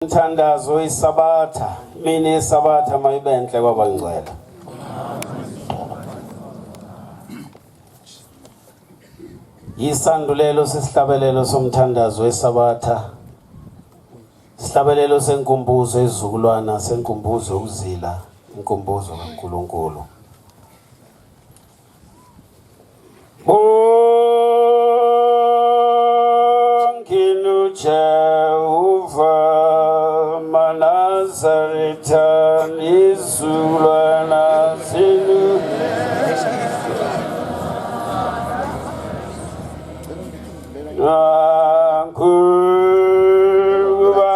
Umthandazo isabatha, imini yesabatha mayibe enhle kwabangcwele. Isandulelo sesihlabelelo somthandazo wesabatha. Isihlabelelo senkumbuzo ezizukulwana senkumbuzo ukuzila inkumbuzo kaNkuluNkulu. Bonginu Jehova Manazaretha izukulwana zenu. Nankuba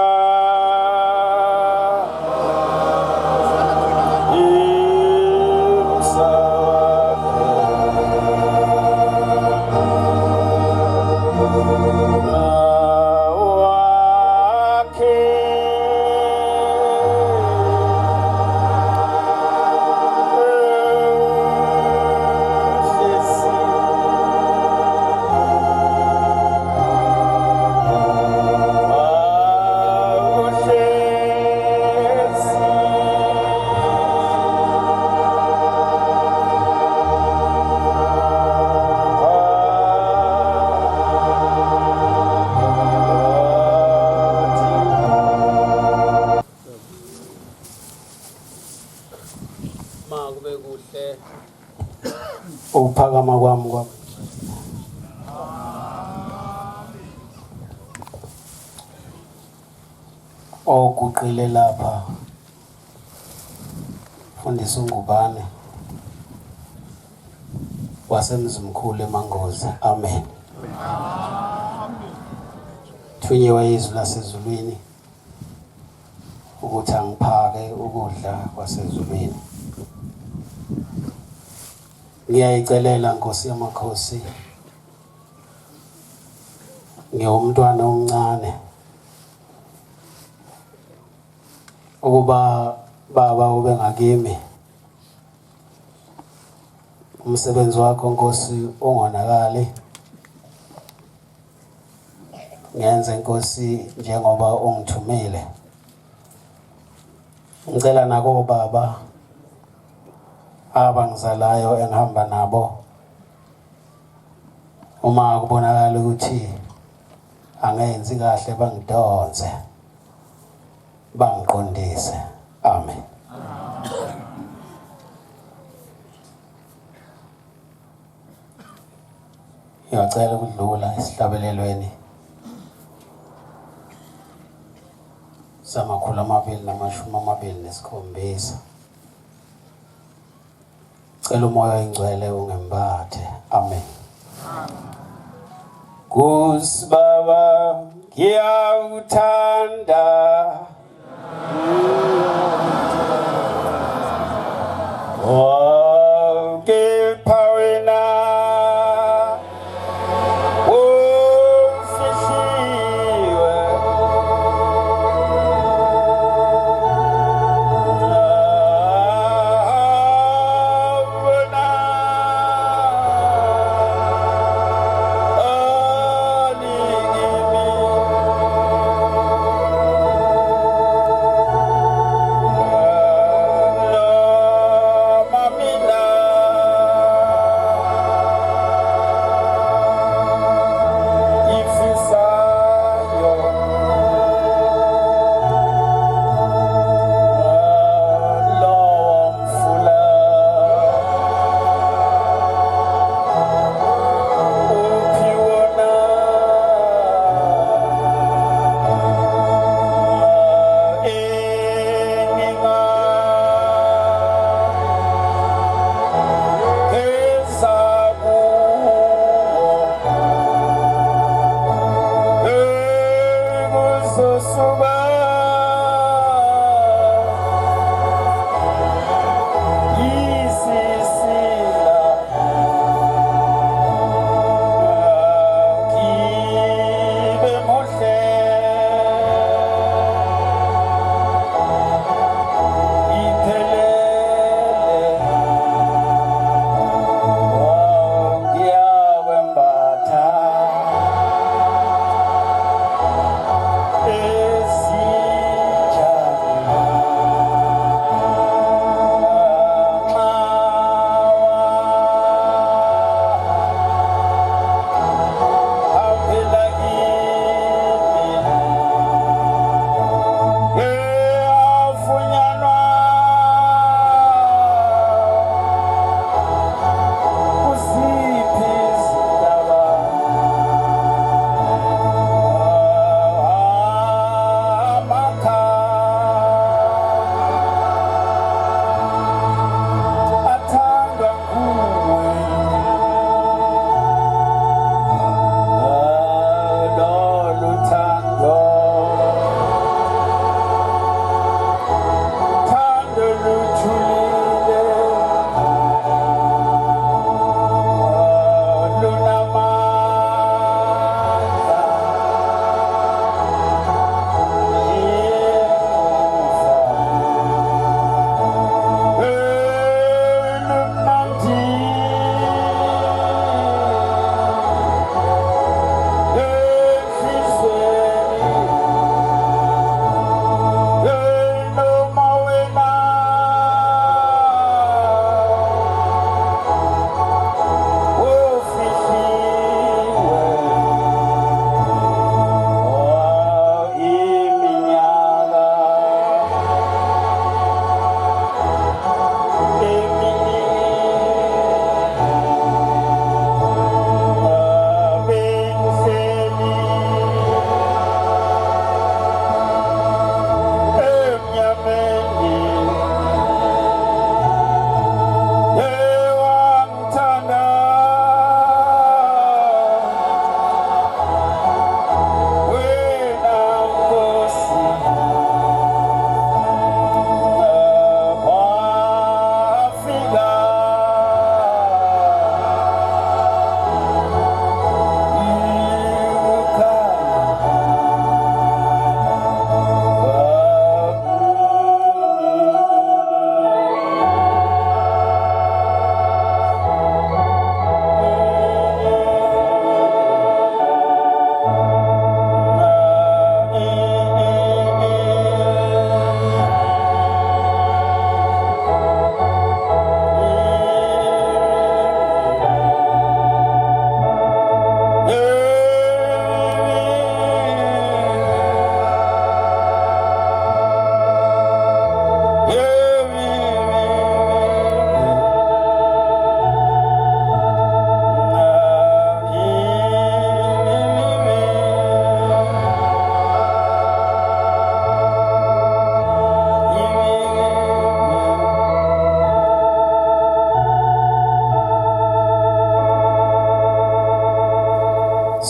Makube kuhle ukuphakama kwami kwami oguqile lapha fundisa ungubane wasemzimkhulu emangozi. Amen. Thunyiwe izwi lasezulwini ukuthi angiphake ukudla kwasezulwini. Ngiyayicelela Nkosi yamakhosi, ngiwumntwana omncane ukuba baba ube ngakimi umsebenzi wakho Nkosi ungonakali ngenze Nkosi njengoba ungithumile. Ngicela nako baba abangizalayo engihamba nabo uma kubonakala ukuthi angenzi kahle bangidonse bangiqondise. Amen. Ngiyacela ukudlula esihlabelelweni sama-227. Cela umoya oyingcwele ungembathe. Amen. Kusibaba ngiyakuthanda. Wawukipha wena ufihliwe wena anikimi.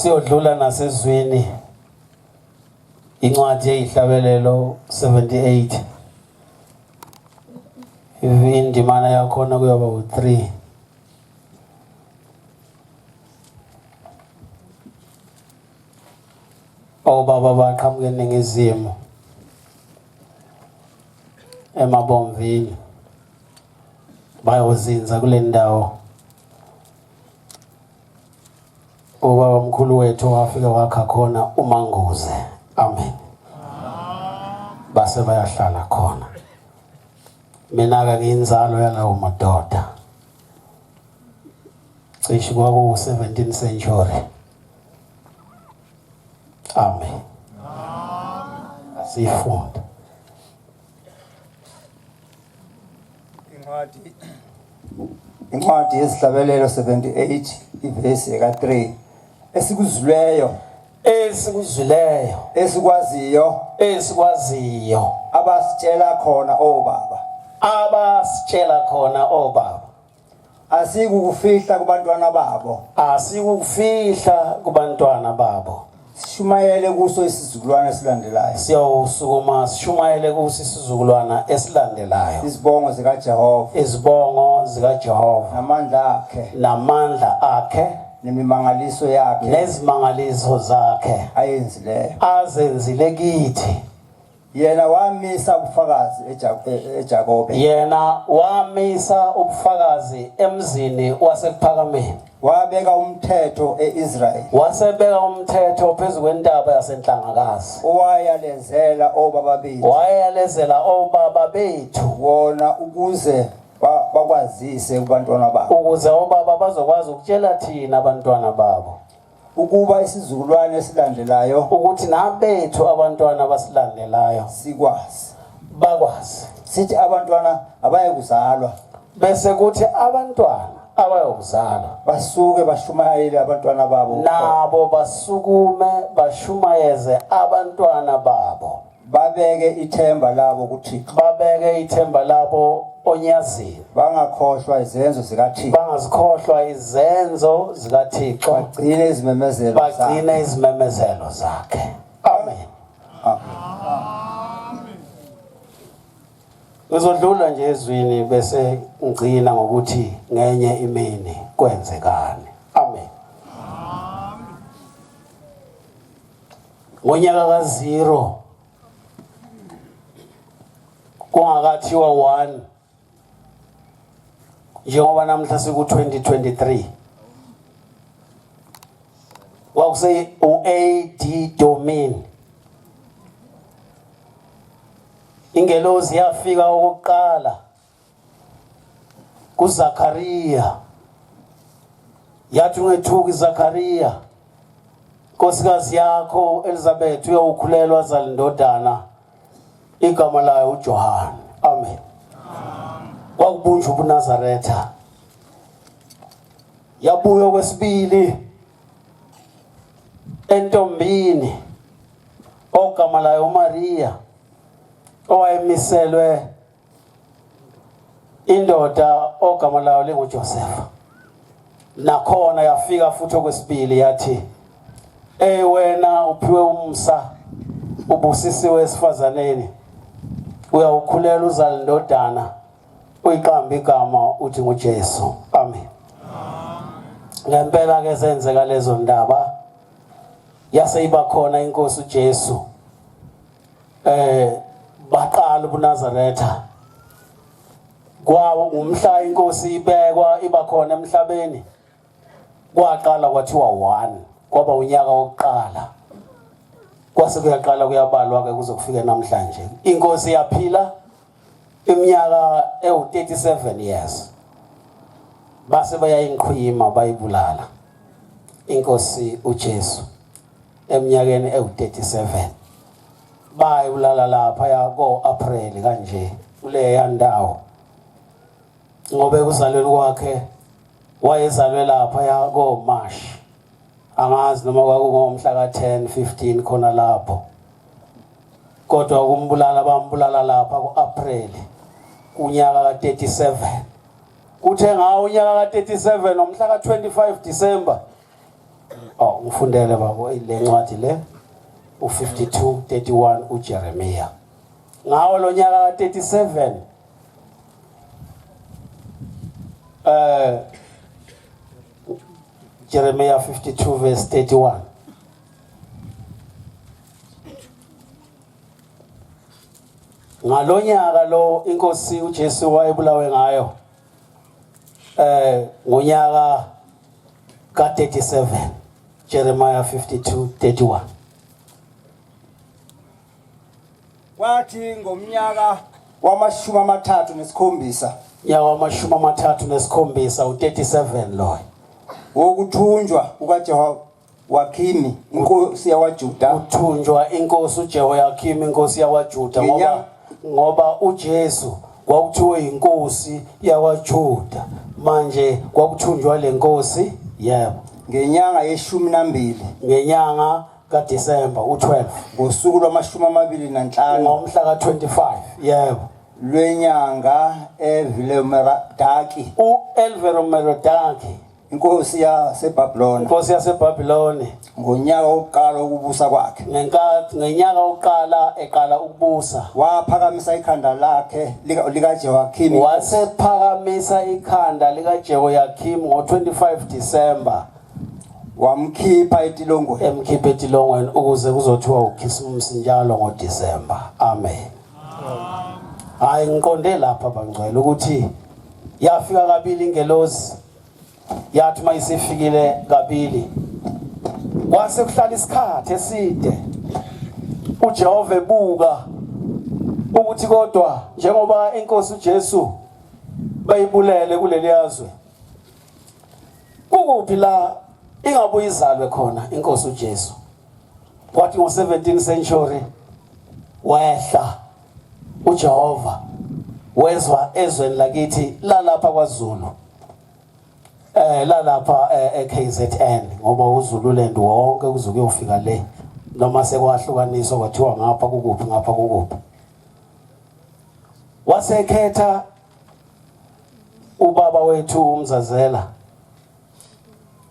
Siyodlula nasezwini incwadi yeyihlabelelo 78 indimana yakhona kuyoba u-3. Obaba baqhamuka eningizimu emabomvini bayozinza kule ndawo ubaba mkhulu wethu wafika wakha khona uManguze. Amen. Base bayahlala khona. Mina ke ngiyinzalo yalawo madoda. Cishe kwaku 17th century. Amen. Asifunde. Incwadi Incwadi yesihlabelelo 78 ivesi eka-3 esikuzwileyo esikuzwileyo esikwaziyo esikwaziyo abasitshela khona obaba abasitshela khona obaba asikukufihla kubantwana babo asikukufihla kubantwana babo sishumayele kuso isizukulwane esilandelayo siyawusukuma sishumayele kuso isizukulwana esilandelayo izibongo zikaJehova izibongo zikaJehova namandla akhe namandla akhe nemimangaliso yakhe nezimangaliso zakhe ayenzileyo azenzile kithi. Yena wamisa ubufakazi eJakobe. Yena wamisa ubufakazi emzini waseKuphakameni. Wabeka umthetho eIsrayeli. Wasebeka umthetho phezu kwentaba yaseNhlangakazi. Owayalezela obaba bethu. Wayalezela obaba bethu. Wona ukuze bakwazise kubantwana babo. Ukuze obaba bazokwazi ukutshela thina abantwana babo. Ukuba isizukulwane esilandelayo ukuthi nabethu abantwana abasilandelayo sikwazi bakwazi sithi abantwana abayekuzalwa bese kuthi abantwana abayokuzalwa basuke bashumayele abantwana babo nabo basukume bashumayeze abantwana babo babeke ithemba labo kuThixo babeke ithemba labo onyazini bangakhohlwa izenzo zikaThixo bangazikhohlwa izenzo zikaThixo bagcine izimemezelo bagcine izimemezelo zakhe. Amen. Ngizodlula nje ezwini bese ngigcina ngokuthi ngenye imini kwenzekani. Amen. Ngonyaka ka-0 kungakathiwa 1 njengoba namhla siku-2023 kwakuse u-AD Domin ingelozi yafika okokuqala kuZakaria yathi ungethuki Zakaria nkosikazi yakho Elizabeth uyawukhulelwa azale indodana igama layo uJohane. Amen. Kwakubunjwa ubuNazaretha. Yabuya kwesibili entombini ogama layo uMaria owayemiselwe indoda ogama layo linguJosefa. Nakhona yafika futhi okwesibili yathi, "Ey wena uphiwe umsa, ubusisiwe esifazaneni, uyawukhulela uzale indodana, uyiqambe igama uthi nguJesu." Amen. Ngempela ke zenzeka lezo ndaba, yase iba khona inkosi uJesu. Baqala ubuNazaretha kwawo ngumhla inkosi ibekwa iba khona emhlabeni, kwaqala kwathiwa 1 kwaba unyaka wokuqala, kwase kuyaqala kuyabalwa ke kuze kufike namhlanje. Inkosi yaphila iminyaka ewu-37 years, base bayayinqhwima bayibulala inkosi uJesu eminyakeni ewu-37. Bayibulala lapha ya ko-April kanje kuleya ndawo, ngoba ekuzalweni kwakhe wayezalwe lapha ya ko-March, angazi noma kwakungomhla ka-10 15 khona lapho, kodwa ukumbulala bambulala lapha ku-April kunyaka ka-37. Kuthe ngawo unyaka ka-37 ngomhla ka-25 December Oh, ngifundele babo le ncwadi le u52:31 uJeremiya. Ngawo lo nyaka ka37 Jeremiah 52 verse 31. Ngalonyaka lo inkosi uJesu wayebulawe ngayo ngonyaka ka37, Jeremiah 52:31. Kwathi ngomnyaka wama-37 Nyaka wama-37, u37 loyo, wokuthunjwa kukaJehoyakimi inkosi yakwaJuda, uthunjwa inkosi uJehoyakim, inkosi yakwaJuda, ngoba ngoba uJesu kwakuthiwe inkosi yakwaJuda, manje kwakuthunjwa lenkosi, yebo. Ngenyanga ye-12, Ngenyanga kaDisemba u12, ngosuku lwama-25 ngomhla ka25, yebo, lwenyanga, eVilemerodaki, uElveromerodaki, inkosi yaseBhabhiloni, inkosi yaseBhabhiloni, ngonyaka wokuqala wokubusa kwakhe, ngenkathi ngenyaka wokuqala eqala ukubusa, waphakamisa ikhanda lakhe likaJehoyakimi wasephakamisa ikhanda likaJehoyakim ngo-25 December, wamkhipha etilongweni. Emkhipha etilongweni ukuze kuzothiwa ukhisimusi njalo ngoDisemba. Amen. Hayi, ngiqonde lapha bangcwele ukuthi yafika kabili ingelosi, yathi mayisifikile kabili kwase kuhlala isikhathi eside uJehova ebuka ukuthi kodwa njengoba inkosi uJesu bayibulele kuleli yazwe, kukuphi la ingabuye izalwe khona inkosi uJesu? Kwathi ngo-17th century wehla uJehova, wezwa ezweni lakithi lalapha kwaZulu, lalapha eKZN, ngoba uZululand wonke kuze kuyofika le, noma sekwahlukaniswa kwathiwa ngapha kukuphi, ngapha kukuphi. Wasekhetha ubaba wethu uMzazela,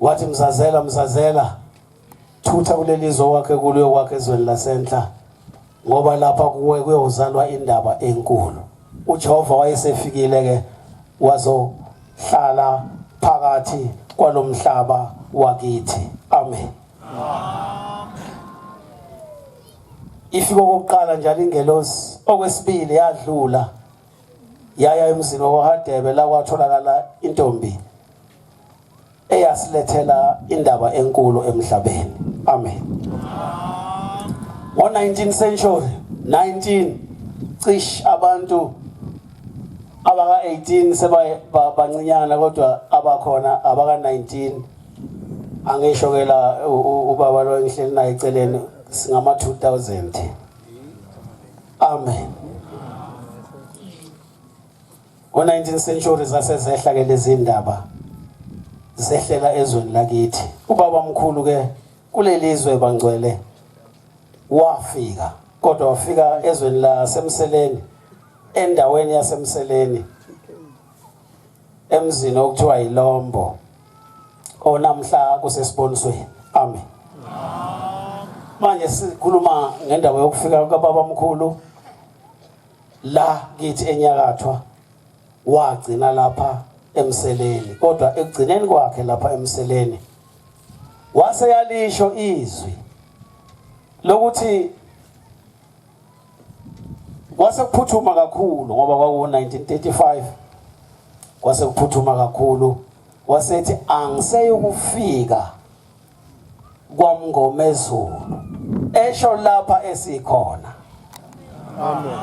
wathi, "Mzazela, Mzazela, thutha kuleli zwe wakhe kulo kwakhe ezweni lasenhla, ngoba lapha kuwe kuyozalwa indaba enkulu." uJehova wayesefikile ke, wazohlala phakathi kwalomhlaba wakithi. Amen. Ifika okokuqala njalo ingelosi, okwesibili yadlula yaya emzini wakwaHadebe, la kwatholakala intombi eyasilethela indaba enkulu emhlabeni. Amen. Ngo-19th century, 19 cish, abantu abaka-18 seba bancinyana, kodwa abakhona abaka-19, angisho ke la ubaba lo engihleli naye eceleni, singama 2000. Amen. Ngo-19th century zasezehla ke lezi ndaba, zehlela ezweni lakithi. Ubaba mkhulu ke kuleli zwe bangcwele wafika, kodwa wafika ezweni lasemseleni, endaweni yasemseleni, emzini okuthiwa yilombo, onamhla kusesibonisweni. Amen. Manje sikhuluma ngendaba yokufika kababa mkhulu la kithi enyakathwa, wagcina lapha emseleni, kodwa ekugcineni kwakhe lapha emseleni wase yalisho izwi lokuthi kwase kuphuthuma kakhulu, ngoba kwaku 1935, kwase kuphuthuma kakhulu. Wasethi, "Angiseyukufika kwaMngomezulu," esho lapha esikhona. Amen.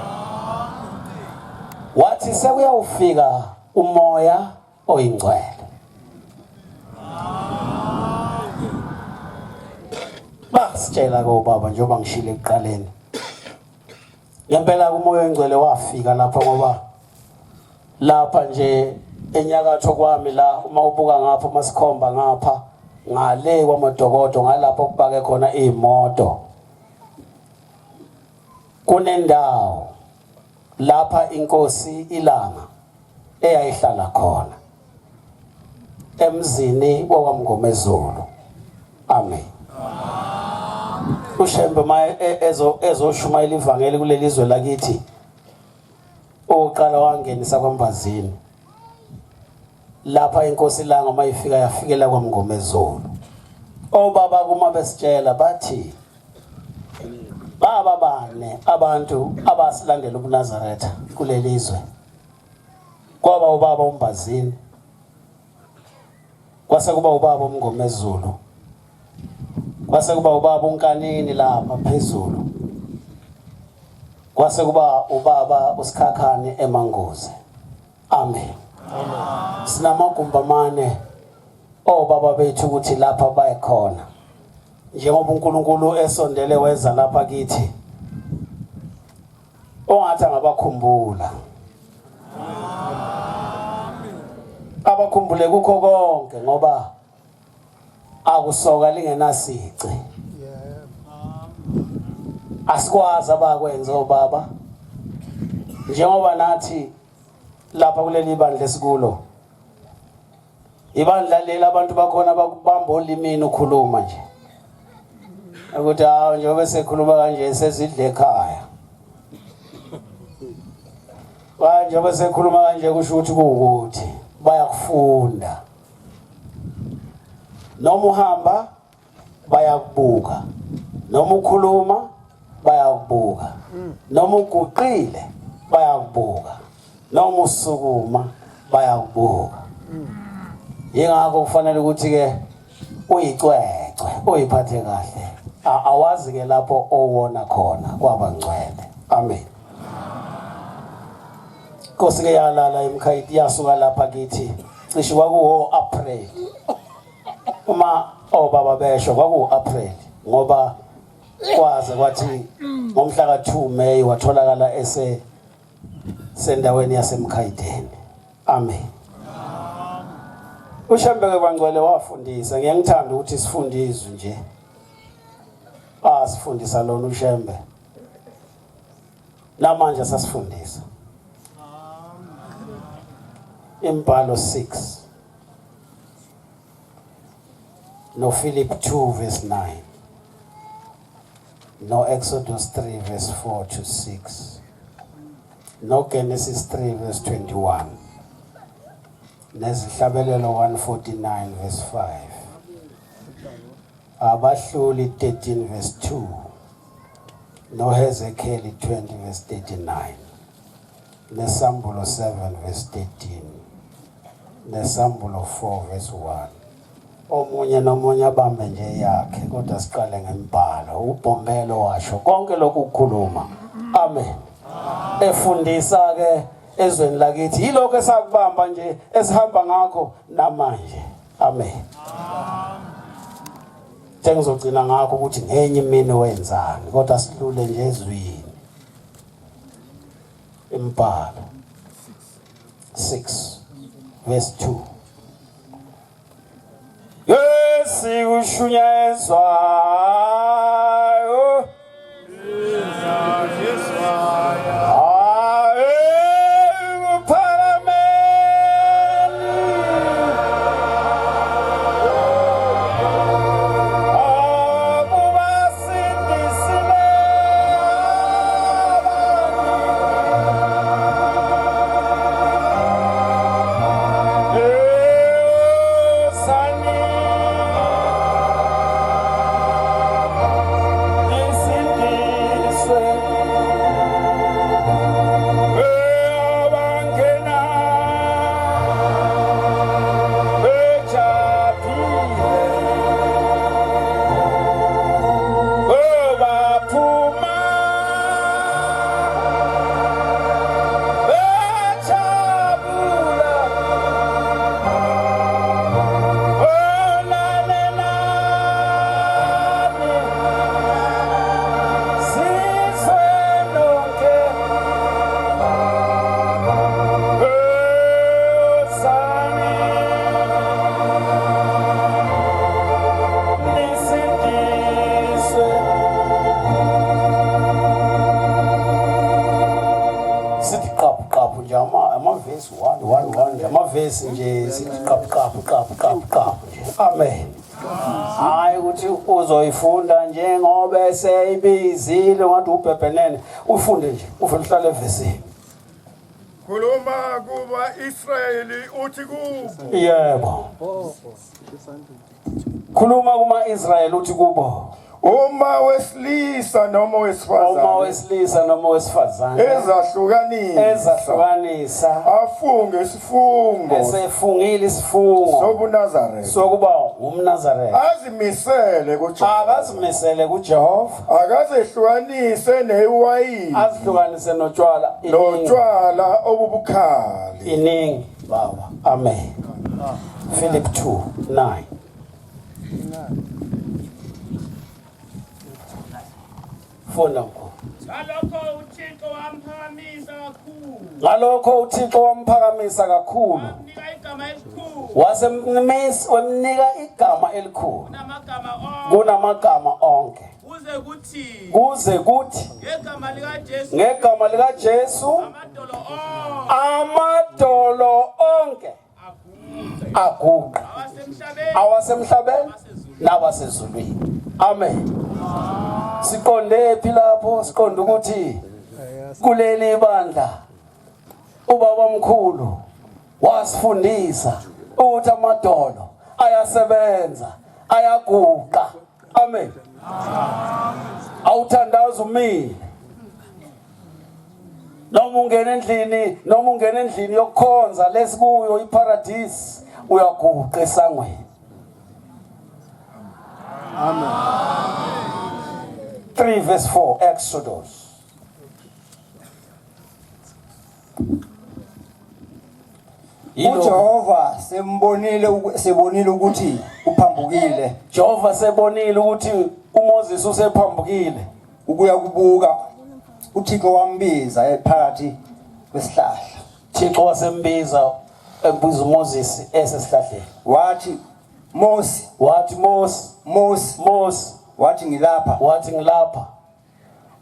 Wathi sekuyawufika umoya oyingcwele. Basitshela ke ubaba, njengoba ngishilo ekuqaleni, ngempela umoya oyingcwele wafika lapha, ngoba lapha nje enyakatho kwami la, uma ubuka ngapha, uma sikhomba ngapha ngale kwamadokodo, ngalapho kubake khona imoto, kunendawo lapha inkosi ilanga eyayihlala khona emzini wakwaMngomezulu. Amen. UShembe ma ezoshumayela ivangeli kuleli zwe lakithi oqala wangenisa kwaMbazini lapha inkosi langa mayifika yafikela kwaMngomezulu. Obaba kuma besitshela bathi baba bane abantu abasilandela ubuNazaretha kuleli zwe, kwaba ubaba uMbazini, kwase kuba ubaba uMngomezulu, kwase kuba ubaba uNkanini lapha phezulu, kwase kuba ubaba uSikhakhane eManguzi. Amen. Amen. Sinamagumbi amane obaba bethu ukuthi lapha bayekhona. Njengoba uNkulunkulu esondele weza lapha kithi, ongathi angabakhumbula, abakhumbule kukho konke, ngoba akusoka lingenasici. Asikwazi abakwenza obaba, njengoba nathi lapha kuleli bandla esikulo, ibandla leli abantu bakhona bakubamba olimini ukhuluma nje ukuthi hawu, njengoba sekhuluma kanje sezidle ekhaya, njengoba sekhuluma kanje kusho ukuthi kuwukuthi bayakufunda. Noma uhamba bayakubuka, noma ukhuluma bayakubuka, noma uguqile bayakubuka, noma usukuma bayakubuka. Yingakho kufanele ukuthi ke uyicwecwe uyiphathe kahle. Awazi ke lapho owona khona kwabangcwele. Amen. Nkosi ke yalala emkhayiti, yasuka lapha kithi cishe kwakuwo April, uma obaba besho kwaku April, ngoba kwaze kwathi ngomhla ka2 May watholakala ese sendaweni yasemkhayideni. Amen. UShembe ke bangcwele wafundisa, ngiyangithanda ukuthi sifunde izwi nje asifundisa lona uShembe, namanje sasifundisa imbhalo 6 no Philip 2 verse 9 no Exodus 3 verse 4 to 6 no Genesis 3 verse 21 nezihlabelelo 149 verse 5, Abahluli 13 verse 2 noHezekeli 20 verse 39 neSambulo 7 verse 13 neSambulo 4 verse 1. Omunye nomunye abambe nje yakhe, kodwa siqale ngembhalo. Ubhombelo washo konke lokhu kukhuluma. Amen. Efundisa ke ezweni lakithi, yilokho esakubamba nje esihamba ngakho namanje. Amen. Sengizogcina ngakho ukuthi ngenye imini wenzani, kodwa silule nje ezwini imbhalo 6 verse 2 Yesikushunyayezwayo Sithi qaphu qaphu nje amavesi 1 1 1 nje, amavesi nje sithi qaphu qaphu qaphu qaphu qaphu nje. Amen. Hayi ukuthi uzoyifunda njengoba eseyibizile ngathi ubhebhenene, ufunde nje uvele uhlale evesini. Khuluma kuba-Israyeli uthi kubo. Yebo. Khuluma kuma-Israyeli uthi kubo. Uma wesilisa noma wesifazane. Uma wesilisa noma wesifazane. Ezahlukanisa. Ezahlukanisa. Afunge isifungo. Esefungile isifungo. SobuNazaretha. Sokuba umNazaretha. Azimisele kuJehova. Akazimisele kuJehova. Akazehlukanise newayini. Azihlukanise notshwala. Notshwala obubukhali. Iningi baba. Amen. Philip 2 9. Funda mkhulu. Ngalokho uThixo wamphakamisa kakhulu. Ngalokho uThixo wamphakamisa kakhulu. Wamnika igama elikhulu. Wasemnimisa wemnika igama elikhulu. Kunamagama onke. Kunamagama onke. Kuze kuthi. Kuze kuthi. Ngegama likaJesu. Ngegama likaJesu. Amadolo onke. Amadolo onke. Aguqe. Awasemhlabeni. Awasemhlabeni nawasezulwini. Amen. Siqonde phi lapho? Siqonde ukuthi kuleli bandla ubaba omkhulu wasifundisa ukuthi amadolo ayasebenza ayaguqa. Amen. Awuthandaza umile noma ungena endlini noma ungena endlini yokukhonza lesikuyo iparadise uyaguqa esangweni. Amen. 3 verse 4 Exodus. UJehova sembonile sebonile ukuthi uphambukile. Jehova sebonile ukuthi uMoses usephambukile. Ukuya kubuka uThixo wambiza phakathi kwesihlahla. Thixo wasembiza ebuza uMoses esesihlahleni. Wathi Mose, wathi Mose, Mose, Mose, wathi ngilapha. Wathi ngilapha.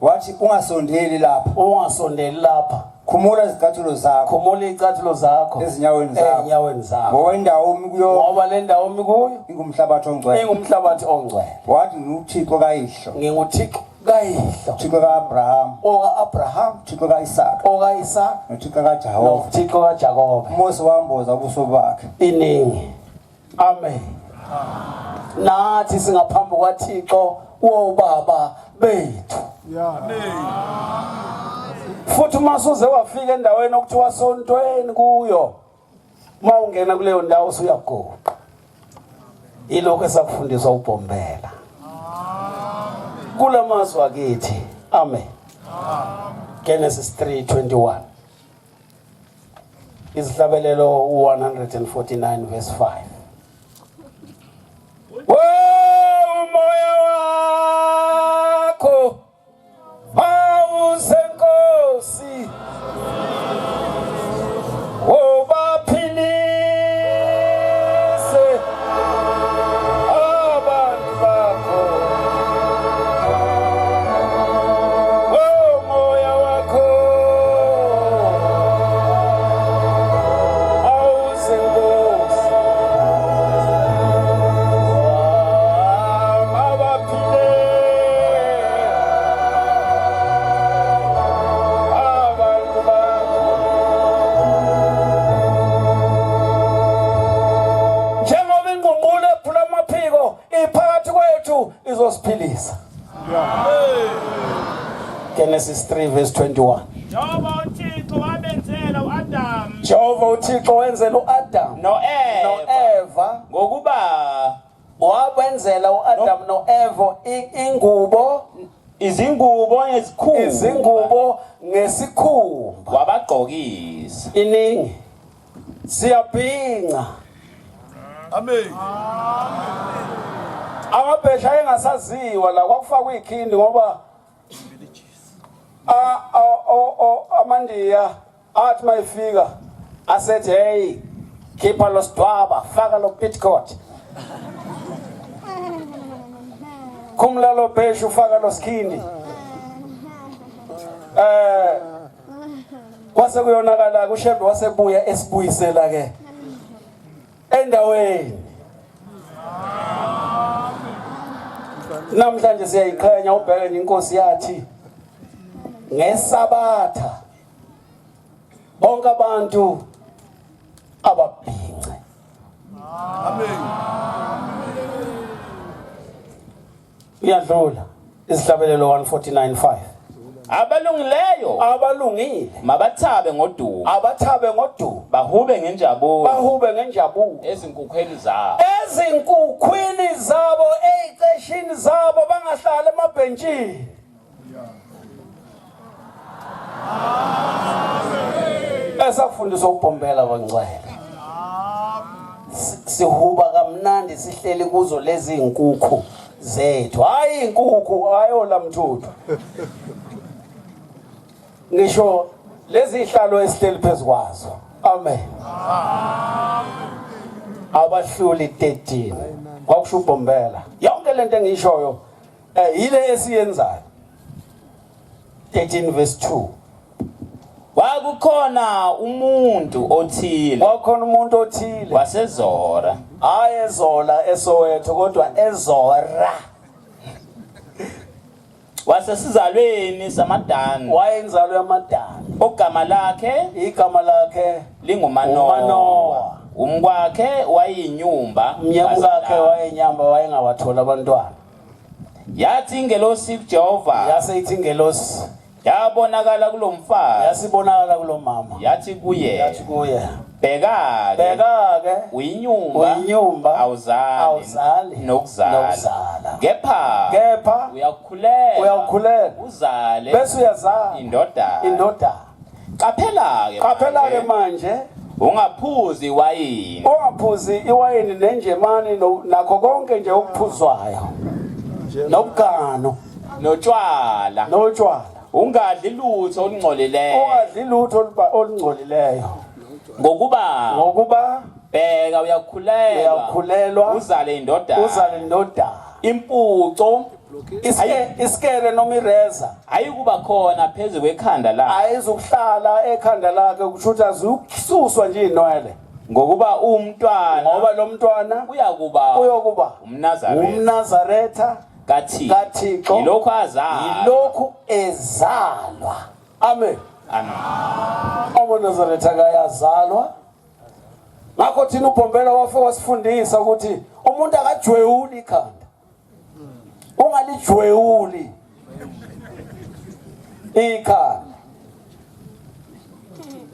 Wathi ungasondeli lapha. Ungasondeli lapha. Khumula izicathulo zakho. Khumula izicathulo zakho ezinyaweni zakho. Ezinyaweni zakho. Ngoba indawo omi kuyo. Ngoba le ndawo omi kuyo ingumhlabathi ongcwele. Ingumhlabathi ongcwele. Wathi nginguThixo kayihlo. NginguThixo kayihlo. Thixo kaAbraham. OkaAbraham. Thixo kaIsaka. OkaIsaka. NoThixo kaJakobe. NoThixo kaJakobe. uMose wamboza ubuso bakhe. Iningi. Amen. Nathi singaphambi kwaThixo wobaba bethu. Amen. Futhi uma suze wafika endaweni okuthiwa sontweni kuyo, uma ungena kuleyo ndawo usuyaguqa. Ilokho esakufundiswa uBhombela. Kulamazwi akithi. Amen. Genesis 3:21. Izihlabelelo 149 verse 5. Umoya wakho awusenkosi ubaphilise abantu bakho. Umoya wakho awusenkosi abaphile abantu bakho. Njengoba ingqungqulu ephula amaphiko iphakathi kwethu izosiphilisa. Genesis 3 verse 21. Jehova uThixo wabenzela uAdam Jehova uThixo wenzela uAdam noEva noEva ngokuba wabenzela uAdam noEva ingubo izingubo ngezikhumba izingubo ngesikhumba wabagqokisa. Iningi siyabhinca. Amen. Amabhesha ayengasaziwa la kwakufakwa ikhindi ngoba amandiya athi mayifika asethi hey khipha lo sidwaba faka lo petticoat khumula lo bheshu ufaka lo sikhindi kwase kuyonakala kuShembe wasebuya esibuyisela ke endaweni. Namhlanje siyayiqhenya ubheke nje inkosi yathi ngesabatha bonke abantu ababhince. Amen. Iyadlula isihlabelelo 149.5. Abalungileyo Abalungile mabathabe ngodumo, abathabe ngodumo, bahube ngenjabulo, bahube ngenjabulo ezinkukhweni zabo, ezinkukhwini zabo, ey'qeshini zabo, bangahlali emabhentshini. Esafundiswa ukubhombela bangcwele, sihuba kamnandi sihleli kuzo lezi inkukhu zethu. Hayi inkukhu, hayi olamthuthu, ngisho lezi ihlalo esihleli phezukwazo. Amen. Abahluli 13 kwakusho ubhombela yonke lento engiyishoyo yile esiyenzayo. 13 verse 2. Kwakukhona umuntu othile, Kwakhona umuntu othile waseZora, hayi eZola eSoweto, kodwa eZora, wasesizalweni samaDani, wayenzalo yamadani, ogama lakhe igama lakhe linguManowa, uManowa. Umkwakhe wayinyumba, Umnyamukakhe wayenyamba, wayengawathola abantwana. Yathi ingelosi kuJehova, Yase ithi ingelosi, yabonakala kulomfazi, yasibonakala kulo mama, yathi kuye, yathi kuye, bheka-ke, bheka-ke, uyinyumba, uyinyumba, awuzali, awuzali nokuzala, nokuzala. Kepha kepha uyakhulelwa, uyakhulelwa, uzale bese uyazala indodana. Indodana. Qaphela-ke Qaphela-ke manje, manje, ungaphuzi iwayini, ungaphuzi iwayini nenjemani nakho konke nje okuphuzwayo nobugano, notshwala, notshwala, ungadli lutho olungcolileyo, ungadli lutho olungcolileyo, ngokuba ngokuba bheka, uyakhulelwa, uyakhulelwa, uzale indodana, uzale indodana, impuco Isikere noma ireza ayikuba khona phezu kwekhanda lakhe, ayizukuhlala ekhanda lakhe, kusho ukuthi azukususwa nje inwele, ngokuba umntwana ngoba lo mntwana uyakuba uyokuba umNazaretha umNazaretha kaThixo, kaThixo, yilokhu azalwa, yilokhu ezalwa. Amen. Amen. AmaNazaretha kayazalwa. Ngakho thina uBhombela wafika wasifundisa ukuthi umuntu akajwewuli ikhanda, ungalijwewuli ikhanda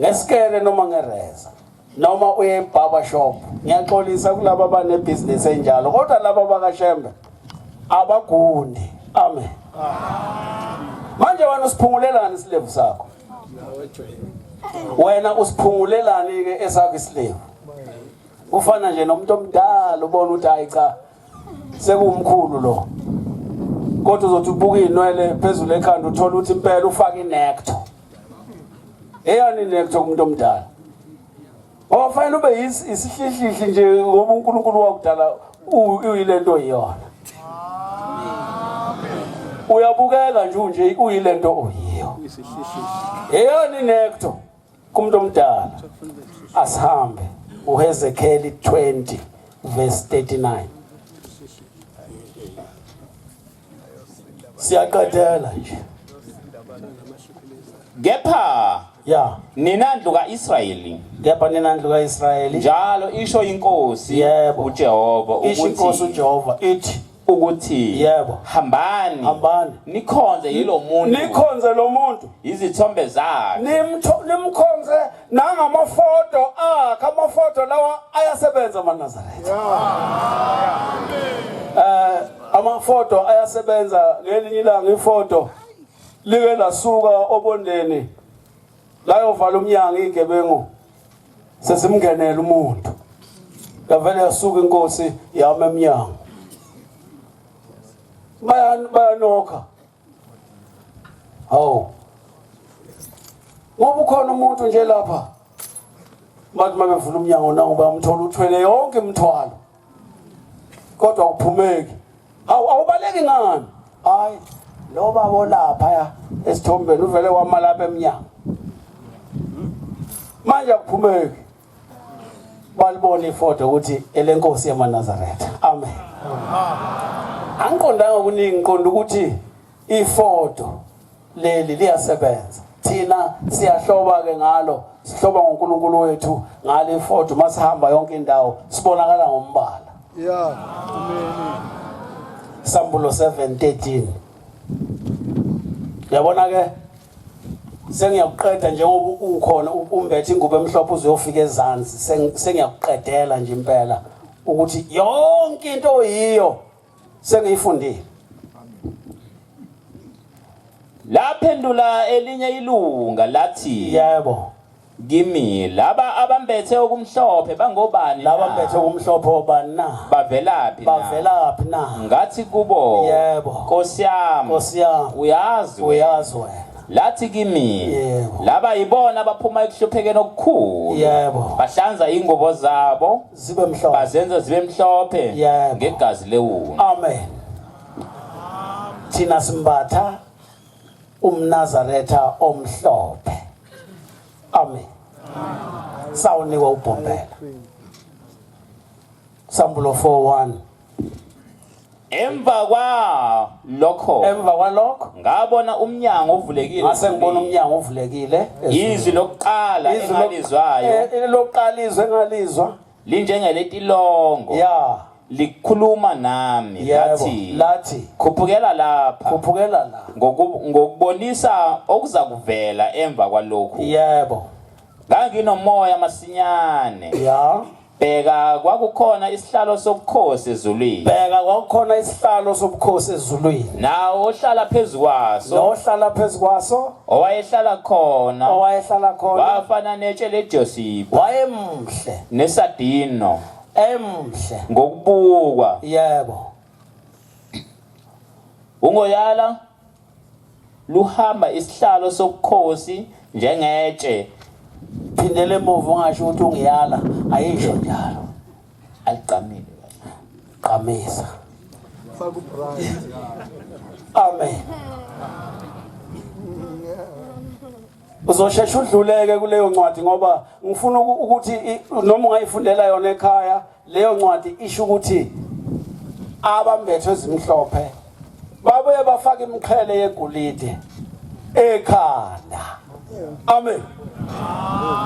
ngesikere noma ngereza noma uye barber shop. Ngiyaxolisa kulabo abanebhizinisi enjalo, kodwa laba bakaShembe abagundi. Amen. Manje wena usiphungulelani isilevu sakho? Wena usiphungulelani ke esakho isilevu? Ufana nje nomuntu omdala, ubona ukuthi hayi cha, sekuwumkhulu lo, kodwa uzothi ubuka inwele phezulu ekhanda, uthola ukuthi impela ufaka inecto. Eyani inecto kumuntu omdala? Ofanele ube isihlihlihle nje, ngoba uNkulunkulu wakudala uyilento iyona. Uyabukeka nje unje, uyilento oyiyo. Eyani inecto kumuntu omdala? Asihambe uHezekiel 20 verse 39. Siyaqedela nje. Kepha nina ndlu kaIsrayeli, kepha nina ndlu kaIsrayeli, njalo isho inkosi uJehova, isho inkosi ukuthi uJehova ithi, ukuthi hambani, hambani, nikhonze yilo muntu, nikhonze lo muntu, izithombe zakhe, nimkhonze nangamafoto akhe. Amafoto lawa ayasebenza, amaNazaretha. Amafoto ayasebenza. Ngelinye ilanga ifoto like lasuka obondeni layovala umnyango, igebengu sesimngenela umuntu, yavele yasuka inkosi yama emnyango. Bayanokha, hawu, ngoba ukhona umuntu nje lapha. Bathi mabevula umnyango, nangu bayamthola uthwele yonke imithwalo, kodwa awuphumeki. Hawu, awubaleki ngani? Hayi, lo babo lapha ya esithombeni uvele wama lapha emnyango, manje akuphumeki. Balibona ifoto ukuthi elenkosi yamaNazaretha. Amen. Angiqondanga okuningi ngiqonda ukuthi ifoto leli liyasebenza. Thina siyahloba ke ngalo, sihloba ngoNkulunkulu wethu ngale ifoto masihamba yonke indawo sibonakala ngombala. Yeah. Amen. Sambulo 7:13. Yabona ke sengiyakuqeda njengoba ukhona umbethe ingubo emhlophe uzuyofika ezansi sengiyakuqedela nje impela ukuthi yonke into oyiyo sengiyifundile. Laphendula elinye ilunga lathi Yebo. Kimi laba abambethe okumhlophe bangobani na? Laba ambethe okumhlophe obani na? Bavelaphi na? Bavelaphi na? Ngathi kubo Yebo. Nkosi yami Nkosi yami uyazi wena. Uyazi wena. Lathi kimi Yebo. laba yibona abaphuma ekuhluphekeni okukhulu Yebo. bahlanza ingubo zabo Zibe mhlophe. bazenza zibe mhlophe Yebo. ngegazi lewundlu. Amen. Thina simbatha umNazaretha omhlophe. Amen. Sawunikwa ubhombela. Sambulo 4:1. Emva kwalokho Emva kwalokho ngabona umnyango uvulekile ngase ngibona umnyango uvulekile. Izwi lokuqala Izwi engalizwayo lokuqala izwi engalizwa linjengeletilongo ya likhuluma nami yebo lathi lathi khuphukela lapha khuphukela la ngokubonisa okuzakuvela emva kwalokhu yebo nganginomoya masinyane ya bheka kwakukhona isihlalo sobukhosi ezulwini bheka kwakukhona isihlalo sobukhosi ezulwini nawo ohlala phezu kwaso nohlala phezu kwaso owayehlala khona owayehlala khona wafana netshe lejosipha wayemhle nesadino emhle ngokubukwa yebo ungoyala luhamba isihlalo sobukhosi njengetshe phindele emuva ungasho ukuthi ungiyala ayisho njalo aligqamile qamisa Faka uBrian. Amen. Uzoshesha udluleke kuleyo ncwadi ngoba ngifuna ukuthi noma ungayifundela yona ekhaya leyo ncwadi isho ukuthi abambethwe ezimhlophe babuye bafake imiqhele yegolide ekhanda. Amen.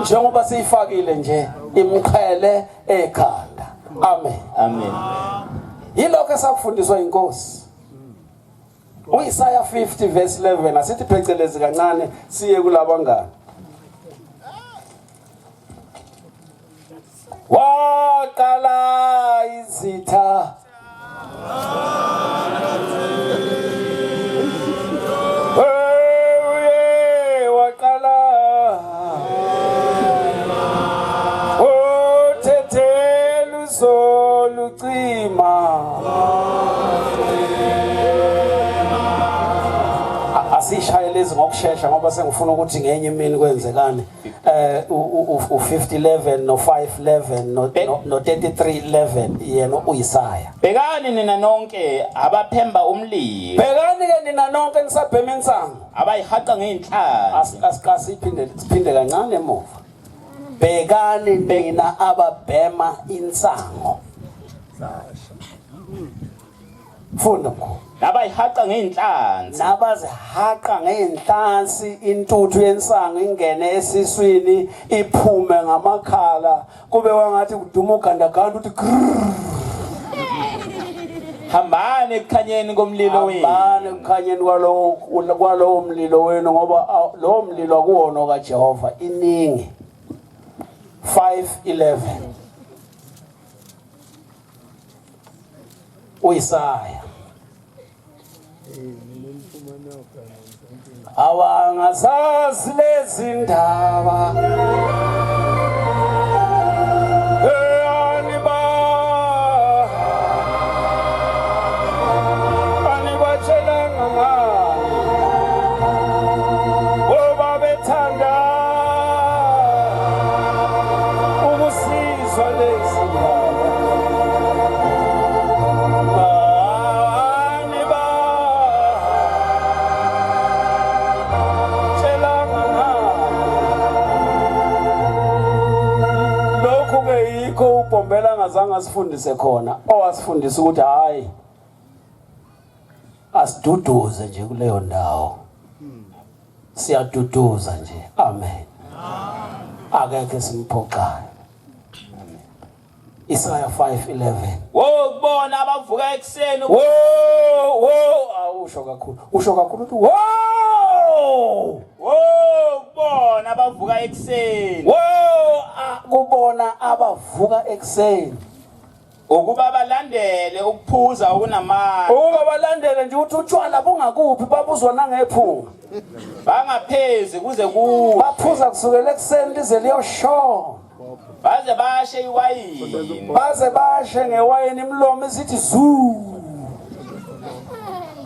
Njengoba siyifakile nje imiqhele ekhanda. Amen. Amen. Yilokho esakufundiswa inkosi. UIsaya 50 verse 11 asithi phecelezi kancane siye kulabangani. Waqala izitha Uye waqala uthethela uzolucima Asishaye lezi ngokushesha ngoba sengifuna ukuthi ngenye imini kwenzekani eh u-5011 no-511 no-3311 yena uIsaya. Bhekani nina nonke abaphemba umlilo. Bhekani ke nina nonke nisabhema insangu. Abayihaqa ngey'nhlanzi. Asiqase siphinde siphinde kancane emuva. Bhekani nina ababhema insangu. Funda mkhulu. Nabayihaqa ngey'nhlansi. Nabazihaqa ngey'nhlansi intuthu yensangu ingene esiswini iphume ngamakhala kube wangathi kuduma ugandaganda uthi grrr. Hambani ekukhanyeni komlilo wenu. Hambani ekukhanyeni kwalowo kwalowo mlilo wenu ngoba lowo mlilo akuwona okaJehova iningi. 5:11 uIsaya awangazazi lezi ndaba anibatshelanga ngani ngoba bethanda ukusizwa lezi ndaba Lokhu ke yikho uBhombela angazange asifundise khona, owasifundisa ukuthi hhayi Asiduduze nje kuleyo ndawo. Siyaduduza nje. Amen. Akekho esimphoxayo. Isaya 5:11. Wo kubona abavuka ekuseni Wo wo awusho kakhulu. Usho kakhulu uthi wo. Wo kubona abavuka ekuseni Wo kubona abavuka ekuseni. Ukuba balandele ukuphuza okunamandla. Ukuba balandele nje ukuthi utshwala bungakuphi babuzwa nangephunga. Bangaphezi kuze ku Baphuza kusukela ekuseni lize liyoshona. Baze bashe iwayini. Baze bashe ngewayini imilomo isithi zu.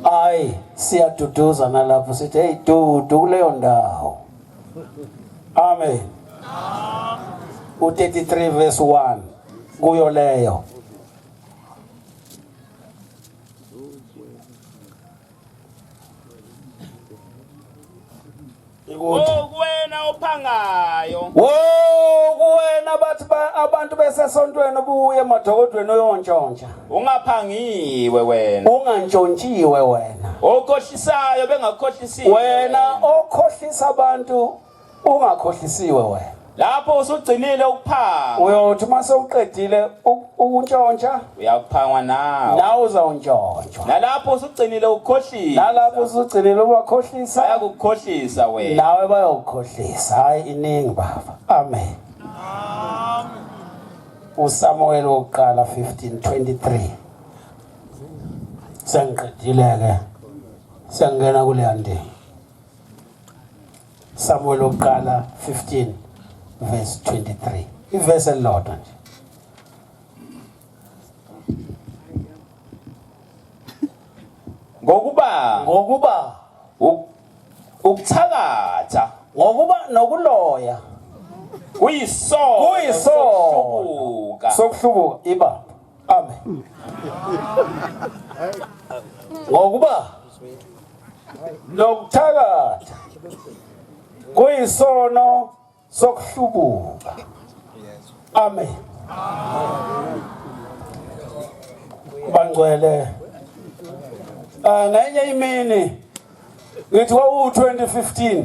Hayi siyaduduza nalapho sithi hey dudu kuleyo ndawo. Amen. U33 verse 1 kuyo leyo. Ikuthi Oh kuwena ophangayo. Wo kuwena bathi abantu besesontweni ubuye emadokodweni uyontshontsha. Ungaphangiwe wena. Ungantshontshiwe wena. Okhohlisayo bengakhohlisiwe. Wena okhohlisa abantu ungakhohlisiwe wena. Lapho usugcinile ukuphanga. Uyothi uma sewuqedile ukuntshontsha uyakuphangwa nawe. Nawe uzawuntshontshwa. Nalapho usugcinile ukukhohlisa. Nalapho usugcinile ukubakhohlisa. Bayakukhohlisa wena. Nawe bayokukhohlisa. Hayi iningi baba. Amen. Amen. uSamuel wokuqala 15:23 sengiqedile ke sengena kuleya ndima Samuel wokuqala 15 verse 23 ivesi elilodwa nje ngokuba ngokuba ukuthakatha ngokuba nokuloya kuyisono kuyisono sokuhlubuka iba amen ngokuba nokuthakatha kuyisono sokuhlubuka amen bangcwele ah ngenye imini ngithi kwaku 2015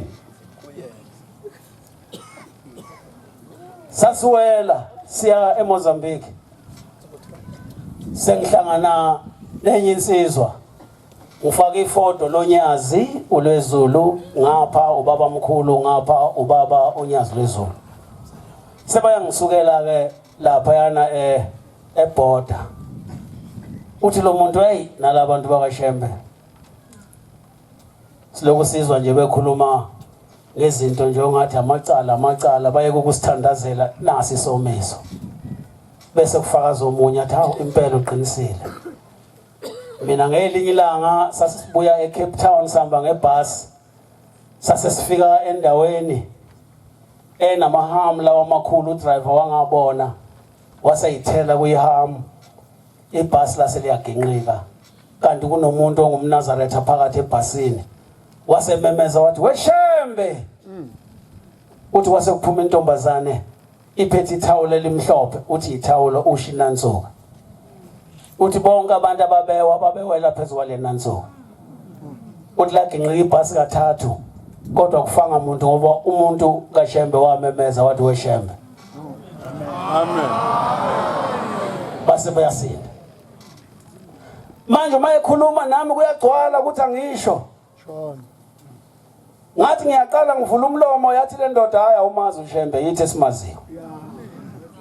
sasiwela siya eMozambique sengihlangana nenye insizwa Ufake ifoto lonyazi ulwezulu ngapha ubaba mkhulu ngapha ubaba unyazi lwezulu. Sebayangisukela ke lapha yana eh eborder. Uthi lo muntu hey nalabantu bakaShembe. Siloku sizwa nje bekhuluma ngezinto nje ongathi amacala amacala baye ukusithandazela nasi isomiso. Bese kufakaza omunye athi hawu impela uqinisile. Mina ngelinye ilanga sasibuya eCape Town sihamba ngebhasi sase sifika endaweni enamahamu lawa amakhulu udriver wangabona waseyithela kuyihamu ibhasi lase liyaginqika kanti kunomuntu ongumNazaretha phakathi ebhasini wasememeza wathi weshembe uthi kwase kuphuma intombazane iphethe ithawula elimhlophe uthi ithawula usho inansuka uthi bonke abantu ababewa babewela phezu kwale nansuka uthi laginqika ibhasi kathathu kodwa kufanga muntu ngoba umuntu kaShembe wamemeza wathi weShembe amen base bayasinda manje uma ekhuluma nami kuyagcwala ukuthi angisho Ngathi ngiyaqala ngivula umlomo yathi le ndoda hayi awumazi uShembe yithi esimaziyo.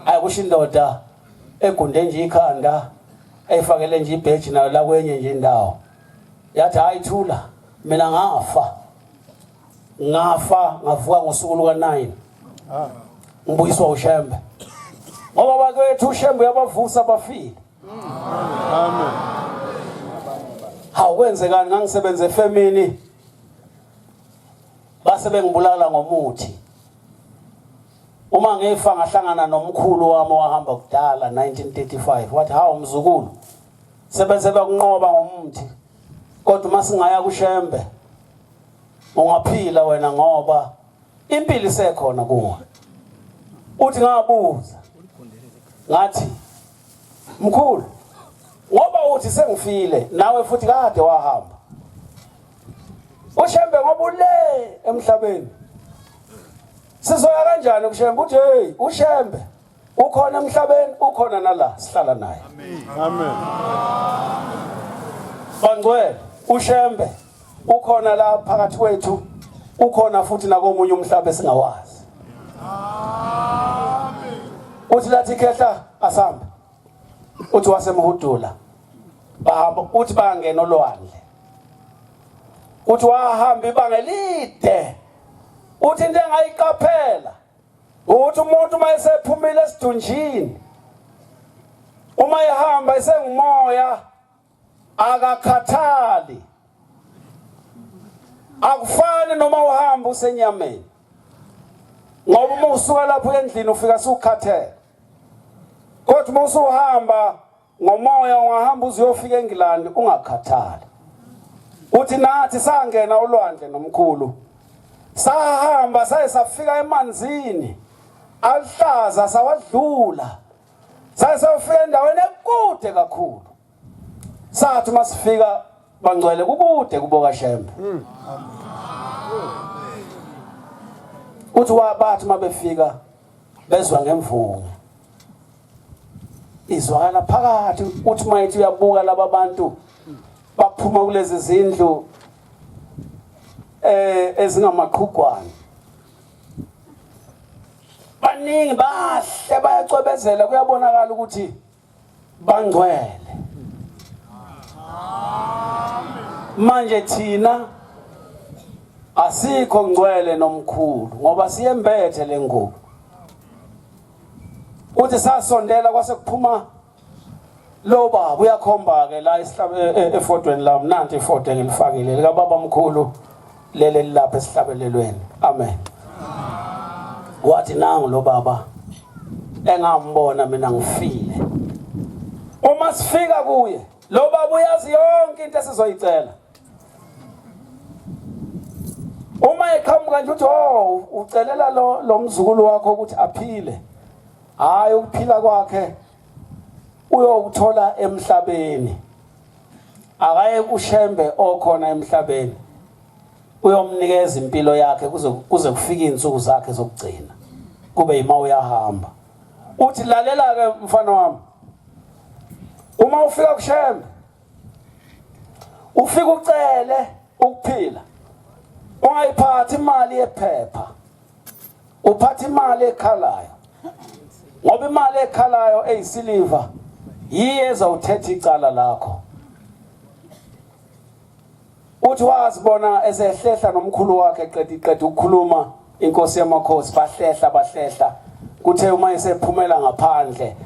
Hayi kusho indoda egunde nje ikhanda eyifakele nje ibheji nayo la kwenye nje indawo. Yathi hayi thula mina ngafa. Ngafa ngavuka ngosuku luka 9. Ah. Ngibuyiswa uShembe. Ngoba bakwethu uShembe uyabavusa abafile. Amen. Hawu kwenzekani ngangisebenza efemini base bengibulala ngomuthi. Uma ngifa ngahlangana nomkhulu wami owahamba kudala 1935 wathi hawu mzukulu sebenze bakunqoba ngomuthi kodwa uma singaya kuShembe ungaphila wena ngoba impilo isekhona kuwe. Uthi ngabuza ngathi mkhulu ngoba uthi sengifile nawe futhi kade wahamba. uShembe ngoba ule emhlabeni, sizoya kanjani kuShembe? Uthi hey, uShembe ukhona emhlabeni, ukhona nala sihlala naye. Amen. Bangcwele, uShembe ukhona la phakathi kwethu, ukhona futhi nakomunye umhlaba esingawazi. Amen. Uthi lathi khehla asambe. Uthi wasemhudula bahamba, uthi bangena olwandle. Uthi wahamba ibanga elide. Uthi into engayiqaphela ukuthi umuntu uma esephumile esidunjini, uma ehamba esengumoya, akakhathali. Akufani noma uhamba usenyameni, ngoba uma usuka lapho endlini ufika sukhathele, kodwa uma usuhamba ngomoya ungahamba uze uyofika eNgilandi ungakhathali. Uthi nathi sangena olwandle nomkhulu, sahamba saye safika emanzini aluhlaza, sawadlula, saye sayofika endaweni ekude kakhulu. Sathi masifika bangcwele, kukude kuboka Shembe. Uthi wabathi mabefika bezwa ngemvunge izwakala phakathi. Uthi mayithi uyabuka laba bantu baphuma kulezi zindlu ezingamaqhugwane, baningi, bahle, bayacwebezela, kuyabonakala ukuthi bangcwele. Manje thina asikho ngcwele nomkhulu ngoba siyembethe lengubo. Uthi sasondela kwase kuphuma lo baba, uyakhomba ke la efodweni lami, nanti ifodo engilifakile lika baba mkhulu lele lapha esihlabelelweni. Amen. Wathi nangu lo baba engambona mina ngifile. Uma sifika kuye lo baba uyazi yonke into esizoyicela. Uma eqhamuka nje uthi oh, ucelela lo mzukulu wakho ukuthi aphile. Hayi, ukuphila kwakhe uyokuthola emhlabeni, akaye kuShembe okhona emhlabeni, uyomnikeza impilo yakhe kuze kufike izinsuku zakhe zokugcina, kube yima uyahamba. Uthi lalela ke mfana wami, uma ufika kuShembe ufika ucele ukuphila, ungayiphathi imali yephepha, uphatha imali ekhalayo, ngoba imali ekhalayo eyisiliva yiyo ezawuthetha icala lakho. Uthi wazibona esehlehla nomkhulu wakhe, qeda iqeda ukukhuluma inkosi yamakhosi, bahlehla bahlehla. Kuthe uma esephumela ngaphandle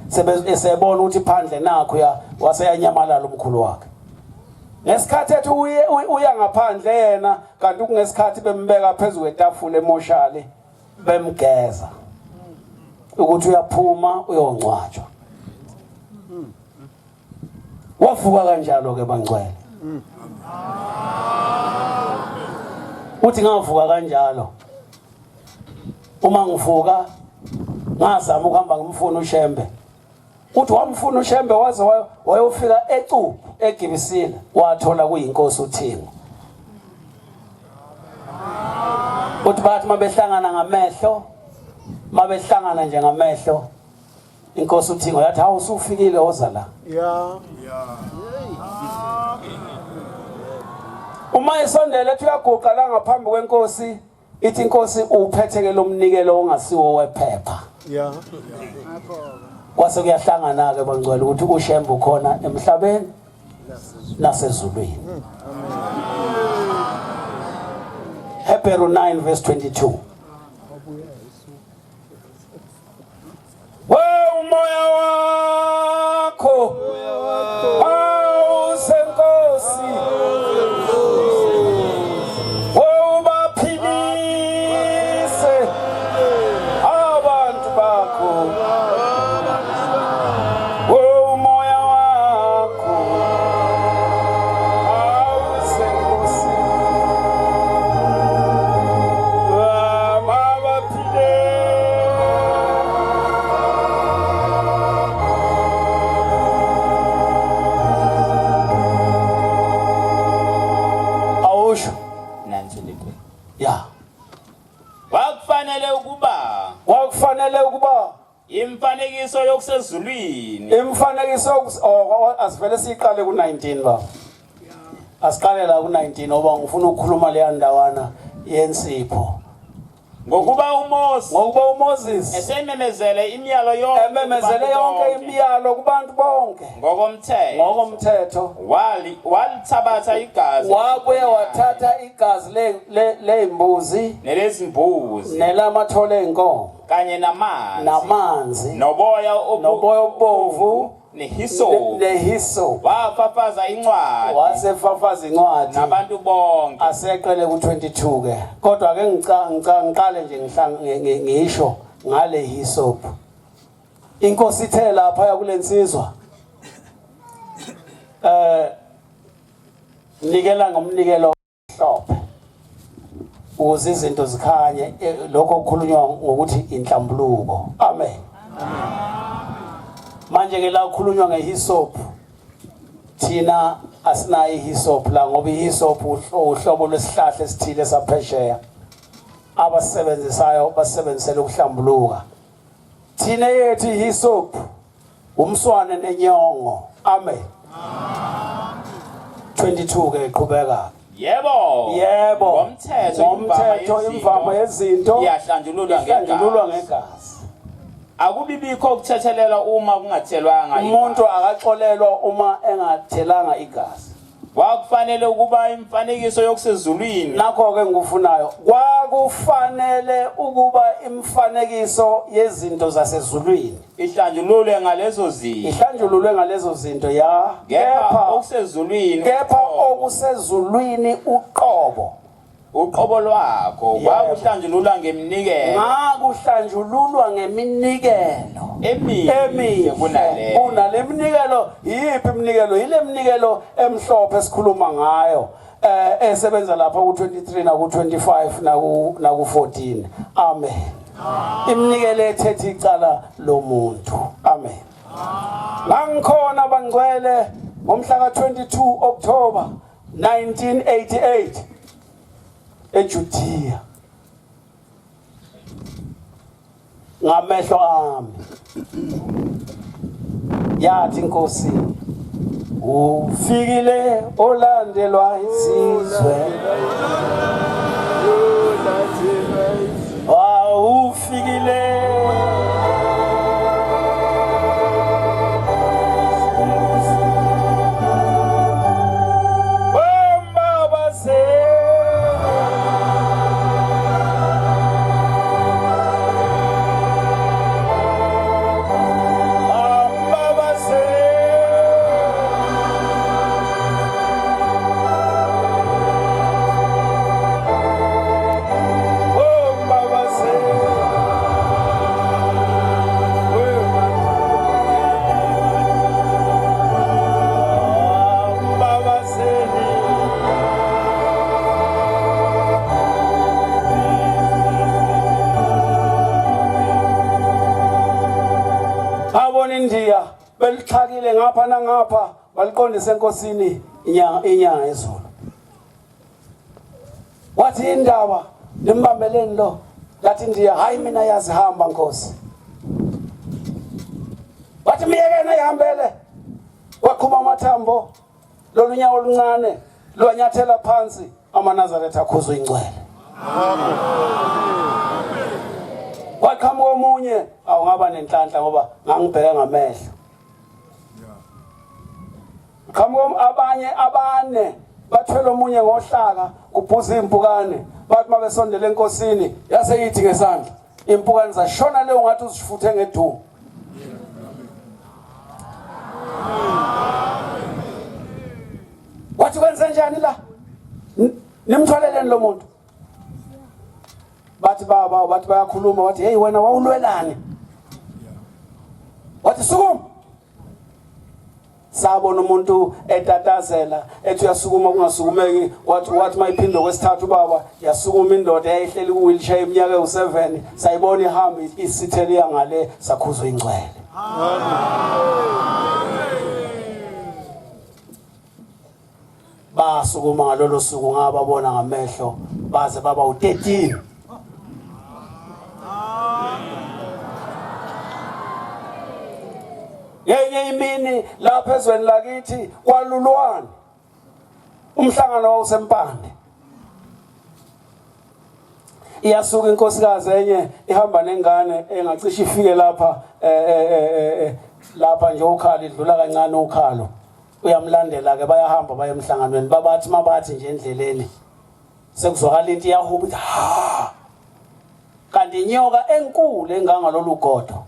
esebona ukuthi phandle nakho ya waseyanyamalala umkhulu wakhe. Ngesikhathi ethi uya ngaphandle yena, kanti kungesikhathi bembeka phezu kwetafula emoshali bemgeza ukuthi uyaphuma uyongcwatshwa. Wavuka kanjalo ke bangcwele. Uthi ngavuka kanjalo. Uma ngivuka ngazama ukuhamba ngimfuna uShembe. Uthi wamfuna uShembe waze wayofika eCuphu eGibisile, wathola kuyinkosi uThingo. Uthi bathi mabehlangana ngamehlo, mabehlangana nje ngamehlo, inkosi uThingo yathi hawu, usufikile, woza la. Uma esondela ethi uyaguqa la ngaphambi kwenkosi, ithi inkosi uphethe ke lo mnikelo ongasiwo wephepha. Kwase kuyahlangana ke bangcwele ukuthi uShembe ukhona emhlabeni nasezulwini. Hebrew 9 verse 22. Umoya wakho awusenkosi, ubaphilise abantu bakho. Umoya wakho awusenkosi, mabaphile. Kwakufanele ukuba Imfanekiso yokusezulwini. Imfanekiso oh, asivele siqale ku-19 baba. Asiqale la ku-19 ngoba ngifuna ukukhuluma leya ndawana yensipho. Ngokuba uMose Ngokuba uMoses esememezele imiyalo yonke ememezele kubantu yonke bonke imiyalo kubantu bonke ngokomthetho ngokomthetho walithabatha igazi wabuye wathatha igazi ley'mbuzi nelezimbuzi nelamathole ey'nkomo kanye namanzi namanzi noboya noboya obubomvu nehisopu nehisopu wafafaza incwadi wasefafaza incwadi nabantu bonke aseqele ku-22 ke kodwa ke ngiqale nje ngisho ngale hisopu inkosi ithe lapha kulensizwa eh nikela ngomnikelo hlophe ukuze izinto zikhanye eh, lokho kukhulunywa ngokuthi inhlambuluko amen manje ke la kukhulunywa ngehisop thina asinayo ihisop la ngoba ihisop uhlobo lwesihlahla esithile saphesheya abasebenzisayo basebenzisela ukuhlambuluka thina yethu ihisop umswane nenyongo amen 22 ke qhubeka yebo yebo ngomthetho ngomthetho imvama yezinto iyahlanjululwa ngehlanjululwa ngegazi akubibikho ukuthethelela uma kungathelwanga umuntu akaxolelwa uma engathelanga igazi Kwakufanele ukuba imifanekiso yokusezulwini. Nakho-ke ngikufunayo. Kwakufanele ukuba imifanekiso yezinto zasezulwini ihlanjululwe ngalezo zinto. Ihlanjululwe ngalezo zinto ya. Kepha okusezulwini kepha okusezulwini uqobo uqobo lwakho kwakuhlanjululwa ngeminikelo ngakuhlanjululwa ngeminikelo emihle kunale kunale minikelo yiphi iminikelo yile minikelo emhlophe esikhuluma ngayo eh esebenza lapha ku23 naku 25 naku naku 14 amen iminikelo ethethe icala lomuntu amen ngangikhona bangcwele ngomhla ka22 October 1988 eJudea ngamehlo ami yathi inkosi ufikile olandelwa izizwe wawufikile Abona iNdiya belixhakile ngapha nangapha baliqondise enkosini inyanga inyanga yezulu. Wathi indaba nimbambeleni lo lathi ndiya hayi mina yazihamba nkosi. Wathi miyekeni ayihambele. Waqhuma amathambo lolu nyawo oluncane lwanyathela phansi amaNazaretha akhuzwa ingcwele. Amen. Waqhamuka omunye awungaba nenhlanhla ngoba ngangibheka ngamehlo. Qhamuka abanye abane bathwele omunye ngohlaka kubhuza impukane bathi mabesondela enkosini yase yithi ngesandla impukane zashona leyo ngathi uzifuthe ngedumu wathi kwenze njani la nimthwaleleni lo muntu bathi baba bathi bayakhuluma wathi hey wena wawulwelani wathi sukuma sabona umuntu etatazela ethi uyasukuma kungasukumeki wathi wathi mayiphinde kwesithathu baba yasukuma indoda yayihleli ku wheelchair iminyaka ewu7 sayibona ihamba isithele yangale sakhuzwa ingcwele basukuma ngalolo suku ngababona ngamehlo baze baba u13 Ngenye imini lapha ezweni lakithi kwalulwane, umhlangano wawusempande. Iyasuka inkosikazi enye ihamba nengane engacishe ifike lapha lapha nje ukhalo, idlula kancane ukhalo, uyamlandela ke, bayahamba baye emhlanganweni. Babathi mabathi nje endleleni sekuzwakala into iyahuba, ithi ha, kanti inyoka enkulu enganga lolu godo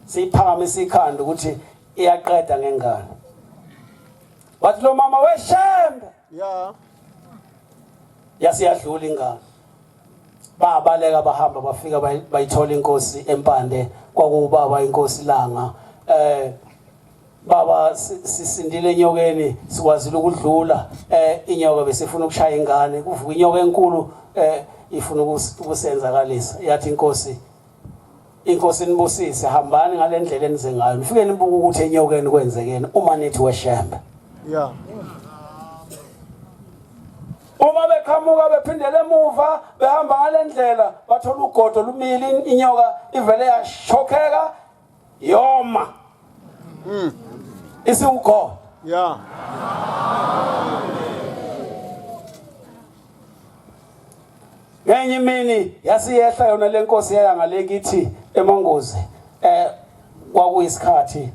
siyiphakamisa ikhanda ukuthi iyaqeda ngengane. Wathi lo mama weshembe, Yeah. yasiyadlula ingane. Babaleka bahamba bafika bayithola inkosi empande, kwakuwubaba inkosi Langa. Baba, sisindile enyokeni, sikwazile ukudlula. Inyoka besifuna ukushaya ingane, kuvuka inyoka enkulu, ifuna ukusenzakalisa. Yathi inkosi, inkosi nibusise, hambani ngale ndlela enize ngayo, nifike nibuke ukuthi enyokeni kwenzekeni uma nithi weshembe. Yeah. Uma beqhamuka bephindele emuva behamba ngale ndlela, bathola ugodo lumile, inyoka ivele yashokheka yoma. Isiwugodo. Yeah. Ngenye imini yasiyehla yona lenkosi yaya ngale kithi eMangozi. Kwakuyisikhathi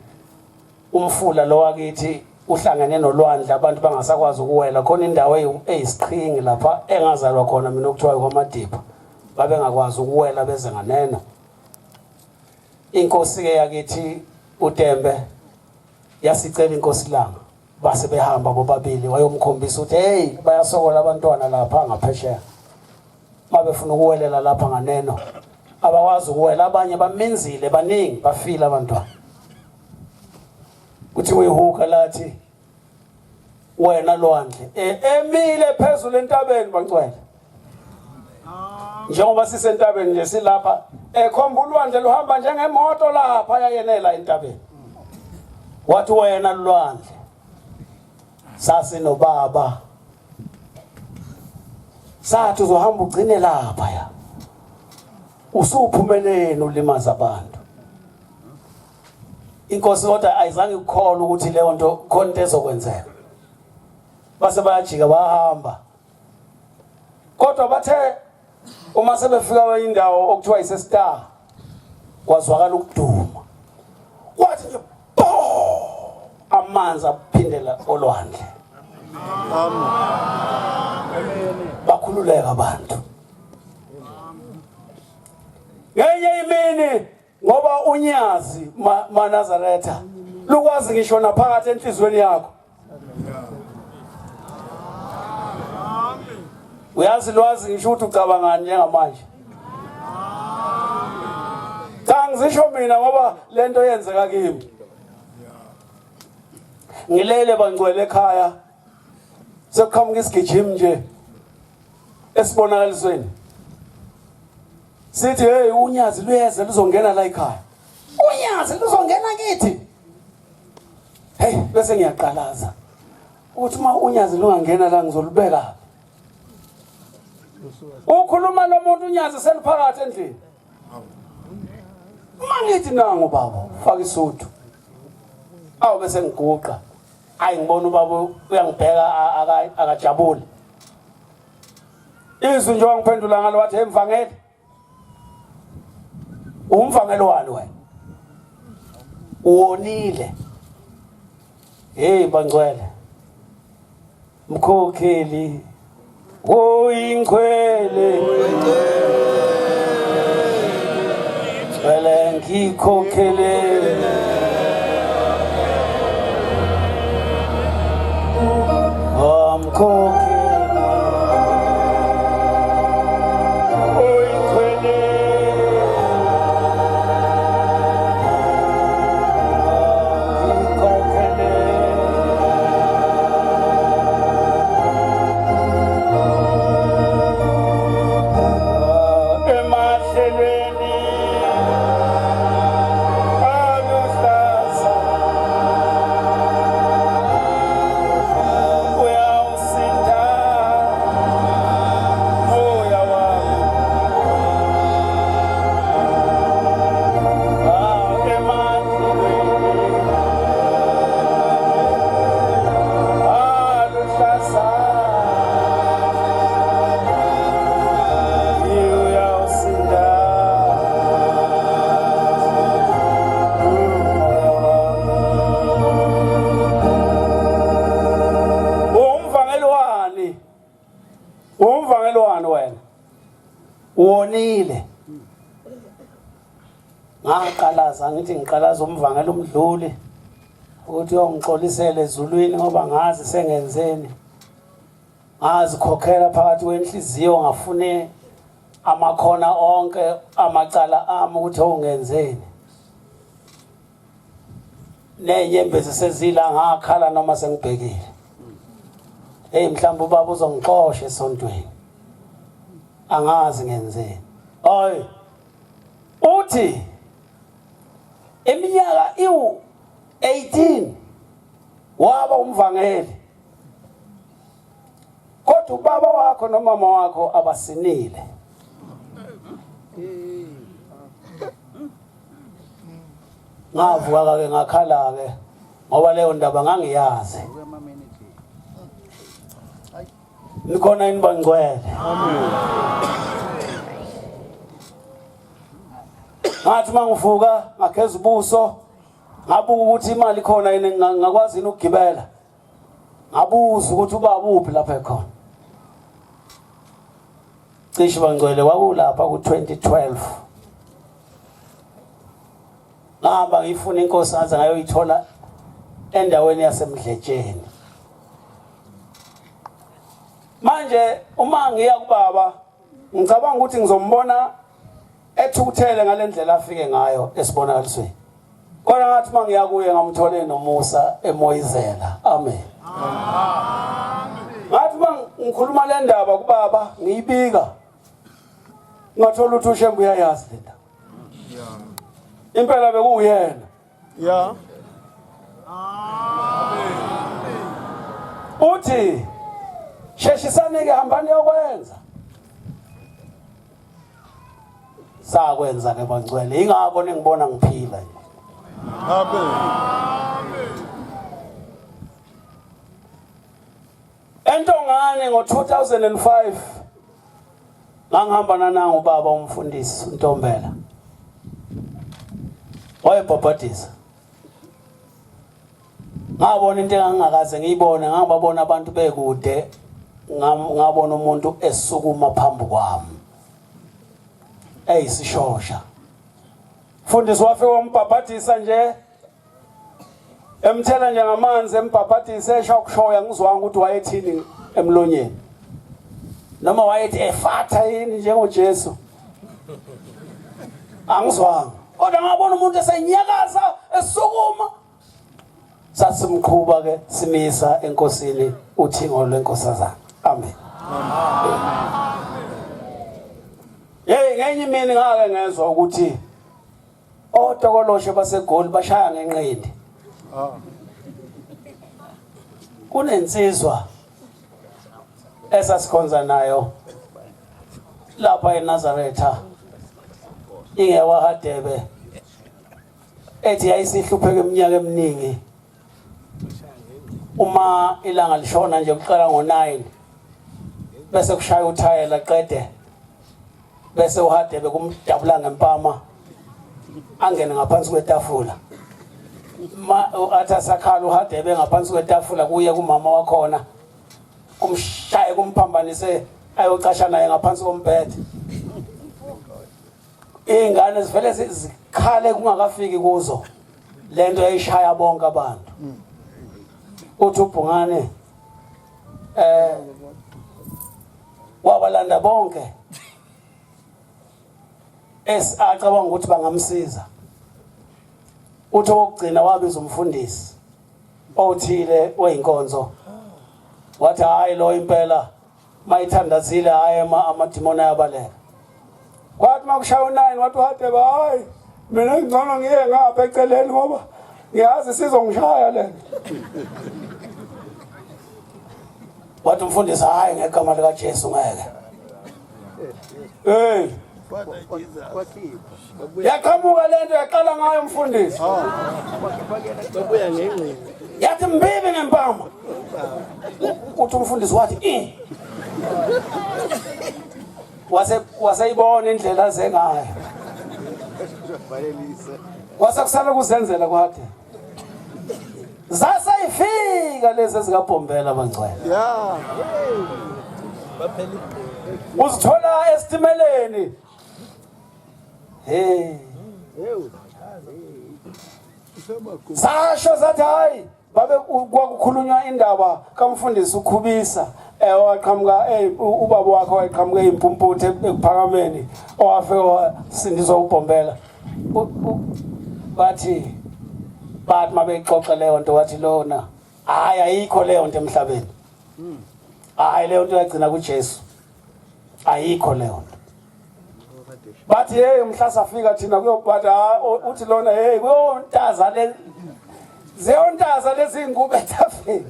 umfula lo wakithi uhlangene nolwandle, abantu bangasakwazi ukuwela khona. Indawo eyisiqhingi lapha engazalwa khona mina okuthiwa kwaMadiba, babengakwazi ukuwela beze nganeno. Inkosi ke yakithi uTembe yasicela inkosi Langa, base behamba bobabili, wayomkhombisa ukuthi hey, bayasokola abantwana lapha ngaphesheya, mabefuna ukuwelela lapha nganeno abakwazi ukuwela, abanye baminzile, baningi bafile abantwana. Kuthi uyihuka lathi wena lwandle, emile phezulu entabeni bangcwele, njengoba sisentabeni nje silapha, ekhomba ulwandle luhamba njengemoto lapha yayenela entabeni. Wathi wena lwandle, sasinobaba sathi uzohamba ugcine lapha, ya usuphumeleni ulimaza abantu. Inkosi kodwa ayizange ikukholwe ukuthi leyo nto khona into ezokwenzeka, base bayajika bahamba. Kodwa bathe uma sebefika kwenye indawo okuthiwa ise-Star, kwazwakala ukuduma, kwathi nje bo, amanzi aphindela olwandle. Amen. Bakhululeka abantu. Ngenye imini, ngoba unyazi maNazaretha lukwazi ngisho naphakathi enhliziyweni yakho, uyazi lwazi ngisho ukuthi ucabangani njengamanje. Cha, ngizisho mina ngoba lento yenzeka kimi. Ngilele bangcwele ekhaya, sekuqhamuka isigijimi nje esibonakalisweni sithi hey, unyazi luyeza luzongena la ekhaya, unyazi luzongena kithi. Hey, bese ngiyaqalaza ukuthi uma unyazi lungangena la ngizolubeka. Ukhuluma lo muntu, unyazi seliphakathi endlini. Uma ngithi nangu baba ufaka isuthu, awu, bese ngiguqa. Ayi, ngibona ubaba uyangibheka, akajabuli. Izwi nje wangiphendula ngalo, wathi hey, mvangeli, umvangeli wani wena, uwonile. Hey bangcwele, mkhokheli oyingcwele, ngcwele ngikhokhele, mkhokheli oyingcwele, ngikhokhele. Emahlelweni aluhlaza uyawusinda. Wonile. Ngaqalaza ngithi ngiqalaza umvangela umdluli ukuthi uyongixolisela ezulwini ngoba ngazi sengenzeni. Ngazikhokhela phakathi kwenhliziyo ngafune amakhona onke amacala ami ukuthi ongenzeni. Nenyembezi sezila ngakhala noma sengibhekile. Hey mhlawumbe ubaba uzongixosha esontweni. Angazi ngenzeni. Hayi. Uthi iminyaka iwu 18 waba umvangeli. Kodwa ubaba wakho nomama wakho abasinile. Ngavuka ke ngakhala ke ngoba leyo ndaba ngangiyazi. Nikhona yini bangcwele? Amen. Ngathi mangivuka ngageza ubuso ngabuka ukuthi imali khona yini ngakwazi yini ukugibela. Ngabuza ukuthi ubaba uphi lapha ekhona. Cishe bangcwele kwakulapha ku-2012. Ngahamba ngiyifuna inkosi ngaze ngayoyithola endaweni yaseMdletsheni. Manje uma ngiya kubaba ngicabanga ukuthi ngizombona ethukuthele ngalendlela afike ngayo esibonakalisweni. Kodwa ngathi uma ngiya kuye ngamthole nomusa emoyizela. Amen. Ngathi uma ngikhuluma le ndaba kubaba ngiyibika ngathola ukuthi uShembe uyayazi le ndaba. Impela bekuwuyena. Yeah. Uthi sheshisani ke hambani yokwenza. Sakwenza ke bangcwele ingakho ningibona ngiphila nje. Amen. Entongane ngo-2005 ngangihamba nanangu ubaba umfundisi uNtombela. Wayebhabhadisa. Ngabona into engangakaze ngiyibone, ngangibabona abantu bekude, ngabona umuntu esukuma phambi kwami. Eyisishosha. Mfundisi wafika wambhabhadisa nje emthela nje ngamanzi embhabhadise esho kushoya ngizwanga ukuthi wayethini emlonyeni noma wayethi efatha yini njengoJesu angizwanga kodwa ngabona umuntu esenyakaza esukuma sasimqhuba ke simisa enkosini uthingo lwenkosazana amen hey ngenye imini ngake ngezwa ukuthi Otokoloshe baseGoli bashaya ngenqindi. Ah. Kunensizwa esasikhonza nayo lapha eNazaretha ingewaHadebe ethi yayisihlupheka iminyaka eminingi uma ilanga lishona nje kuqala ngo-9 bese kushaya uthayela qede bese uHadebe kumdabula ngempama angene ngaphansi kwetafula ma athi asakhala uHadebe ngaphansi kwetafula kuye kumama wakhona kumshaye kumphambanise ayocasha naye ngaphansi kombhede iy'ngane zivele zikhale kungakafiki kuzo lento yayishaya bonke abantu uthi ubhungane eh wabalanda bonke es acabanga ukuthi bangamsiza uthi okugcina wabiza umfundisi othile weyinkonzo wathi hayi lo impela mayithandazile hayi amadimoni ayabaleka kwathi makushaya u-9 wathi uhadebe hayi mina ngcono ngiye ngapha eceleni ngoba ngiyazi sizongishaya le nto wathi umfundisi hayi ngegama likaJesu ngeke hey yaqhamuka lento yaqala ngayo umfundisi babuya ngengqini yathi mbibi ngempama uthi umfundisi wathi i wase waseyibona indlela aze ngayo wase kusala kuzenzela kwakhe zasayifika lezi ezikabhombela abangcwele Yeah. Baphela ibhola. Uzithola esitimeleni. Hey. Sasho sathi hayi babe kwakukhulunywa indaba kamfundisi uKhubisa owaqhamuka ubaba wakhe wayeqhamuka impumputhe ekuphakameni owafika wasindiswa ubhombela bathi bathi mabeyixoxa leyo nto wathi lona hayi ayikho leyo nto emhlabeni hayi leyo nto yagcina kuJesu ayikho leyo nto bathi hey mhla safika thina kuyobhatha uthi lona hey kuyontaza le ziyontaza lezi ngubo etafeni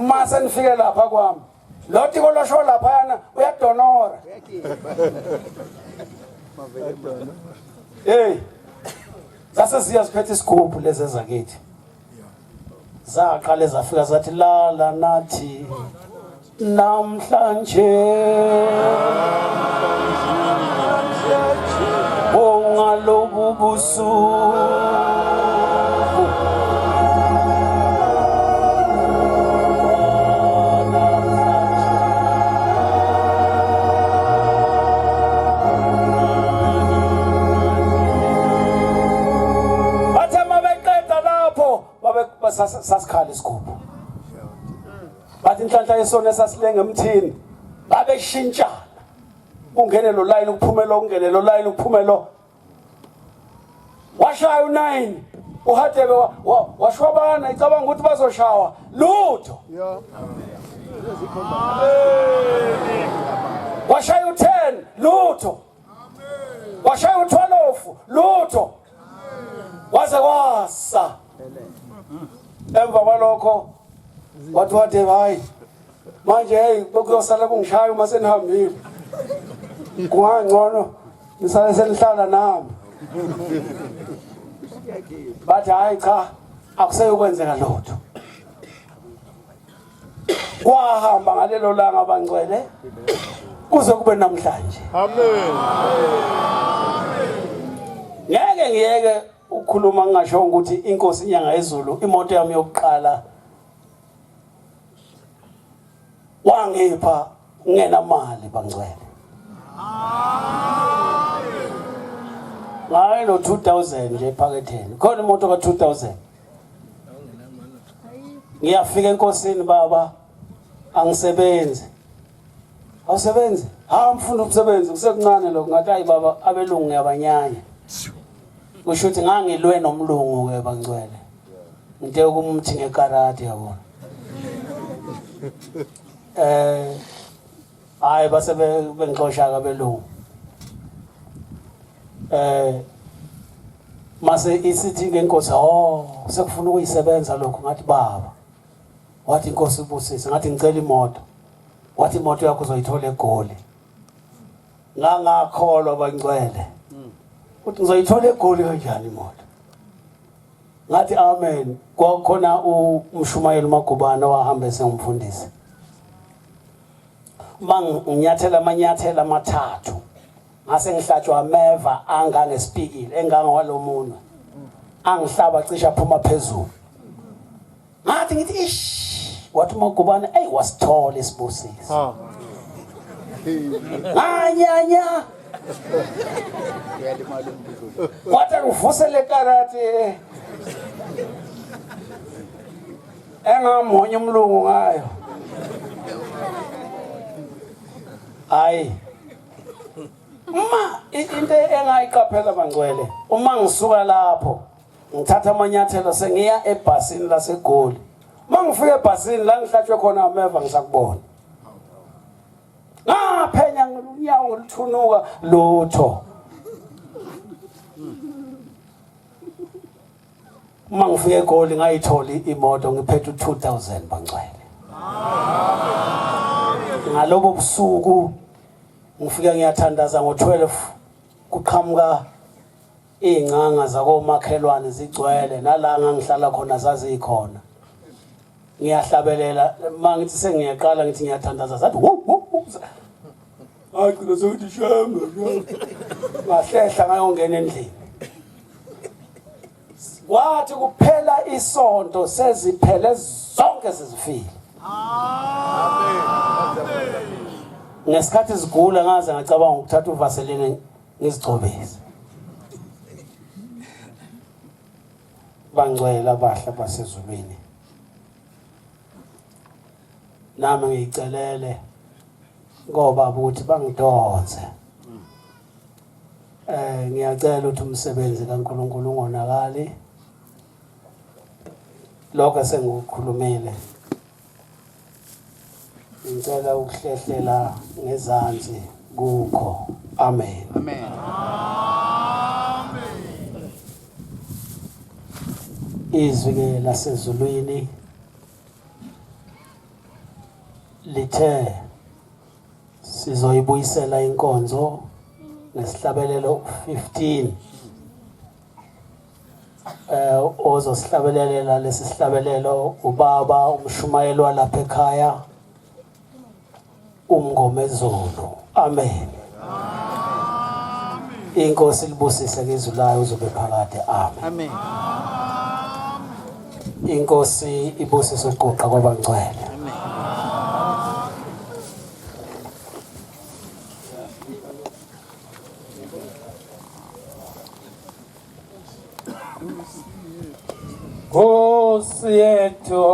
mase nifike lapha kwami lo tiko losho lapha yana uyadonora hey sase siya siphethe isigubhu lezi ezakithi zaqale zafika zathi lala nathi namhlanje ongalobu busuku bathe uma beqeda lapho babe sasikhala isigubhu bathi inhlanhla yesona esasilenga emthini babeshintshana ungene lo line kuphume lo ungene lo line kuphume lo washaya u9 uHadebe washwabana icabanga ukuthi bazoshawa lutho washaya u10 lutho washaya u12 lutho waze kwasa emva kwalokho wathi wathi hayi manje hey kuyosala kungishaya uma senihambile kungangcono nisale senihlala nami bathi hayi cha akuseyokwenzeka lutho kwahamba ngalelo langa bangcwele kuze kube namhlanje amen ngeke ngiyeke ukukhuluma ngingasho ukuthi inkosi inyanga yezulu imoto yami yokuqala wangipha ngingenamali bangcwele ngayo no 2000 nje ephaketheni khona imoto ka 2000 ngiyafika enkosini baba angisebenzi awusebenzi ha mfuna umsebenzi kusekuncane lokho ngathi ayi baba abelungu ngiyabanyanya kusho ukuthi ngangilwe nomlungu ke bangcwele ngite ukumthi ngekarate yabona eh hayi base bengixosha ke abelungu eh mase isithi ke inkosi oh sekufuna ukuyisebenza lokho ngathi baba wathi inkosi ibusise ngathi ngicela imoto wathi imoto yakho uzoyithola egoli ngangakholwa bangcwele uthi ngizoyithola egoli kanjani imoto ngathi amen kwakhona umshumayeli uMagubana owahamba esengumfundisi manginyathela amanyathela amathathu ngase ngihlatshwa ameva angangesipikile engangowalomunwe angihlaba cishe aphuma phezulu ngathi ngithi ish wathi uMagubane eyi wasithola isibusiso nganyanya wathi akuvuse le karate engamhonya umlungu ngayo hayi uma into engayiqaphela bangcwele uma ngisuka lapho ngithatha amanyathelo sengiya ebhasini laseGoli uma ngifika ebhasini la ngihlatshwe khona ameva ngisakubona ngaphenya unyawo ngoluthunuka lutho uma ngifika eGoli ngayithola imoto ngiphethe u2000 bangcwele ngalobo busuku ngifika ngiyathandaza ngo12 kuqhamuka Iy'ngcanga zakomakhelwane zigcwele nala ngangihlala khona zazikhona. Ngiyahlabelela uma ngithi sengiyaqala ngithi ngiyathandaza zathi wu wu wu. Hayi gcina sekuthi shembe. Ngahlehla ngayongena endlini. Kwathi kuphela isonto seziphele zonke sezifile. Amen. Ngesikhathi zigula ngaze ngacabanga ukuthatha uvaseline ngizigcobise. Bangcwele abahle basezulwini. Nami ngiyicelele ngoba ukuthi bangidonse. Eh ngiyacela ukuthi umsebenzi kaNkuluNkulu ungonakali. Lokho esengikukhulumile. Ngicela ukuhlehlela ngezansi kukho. Amen. Amen. Izwi ke lasezulwini lithe sizoyibuyisela inkonzo ngesihlabelelo 15 eh ozosihlabelelela lesi sihlabelelo ubaba umshumayeli walapha ekhaya umngomezulu. Amen. Inkosi libusise ngezwi layo uzobe phakade. Amen. Amen. Inkosi ibusise ukuguqa kwabangcwele. Amen. Nkosi yethu.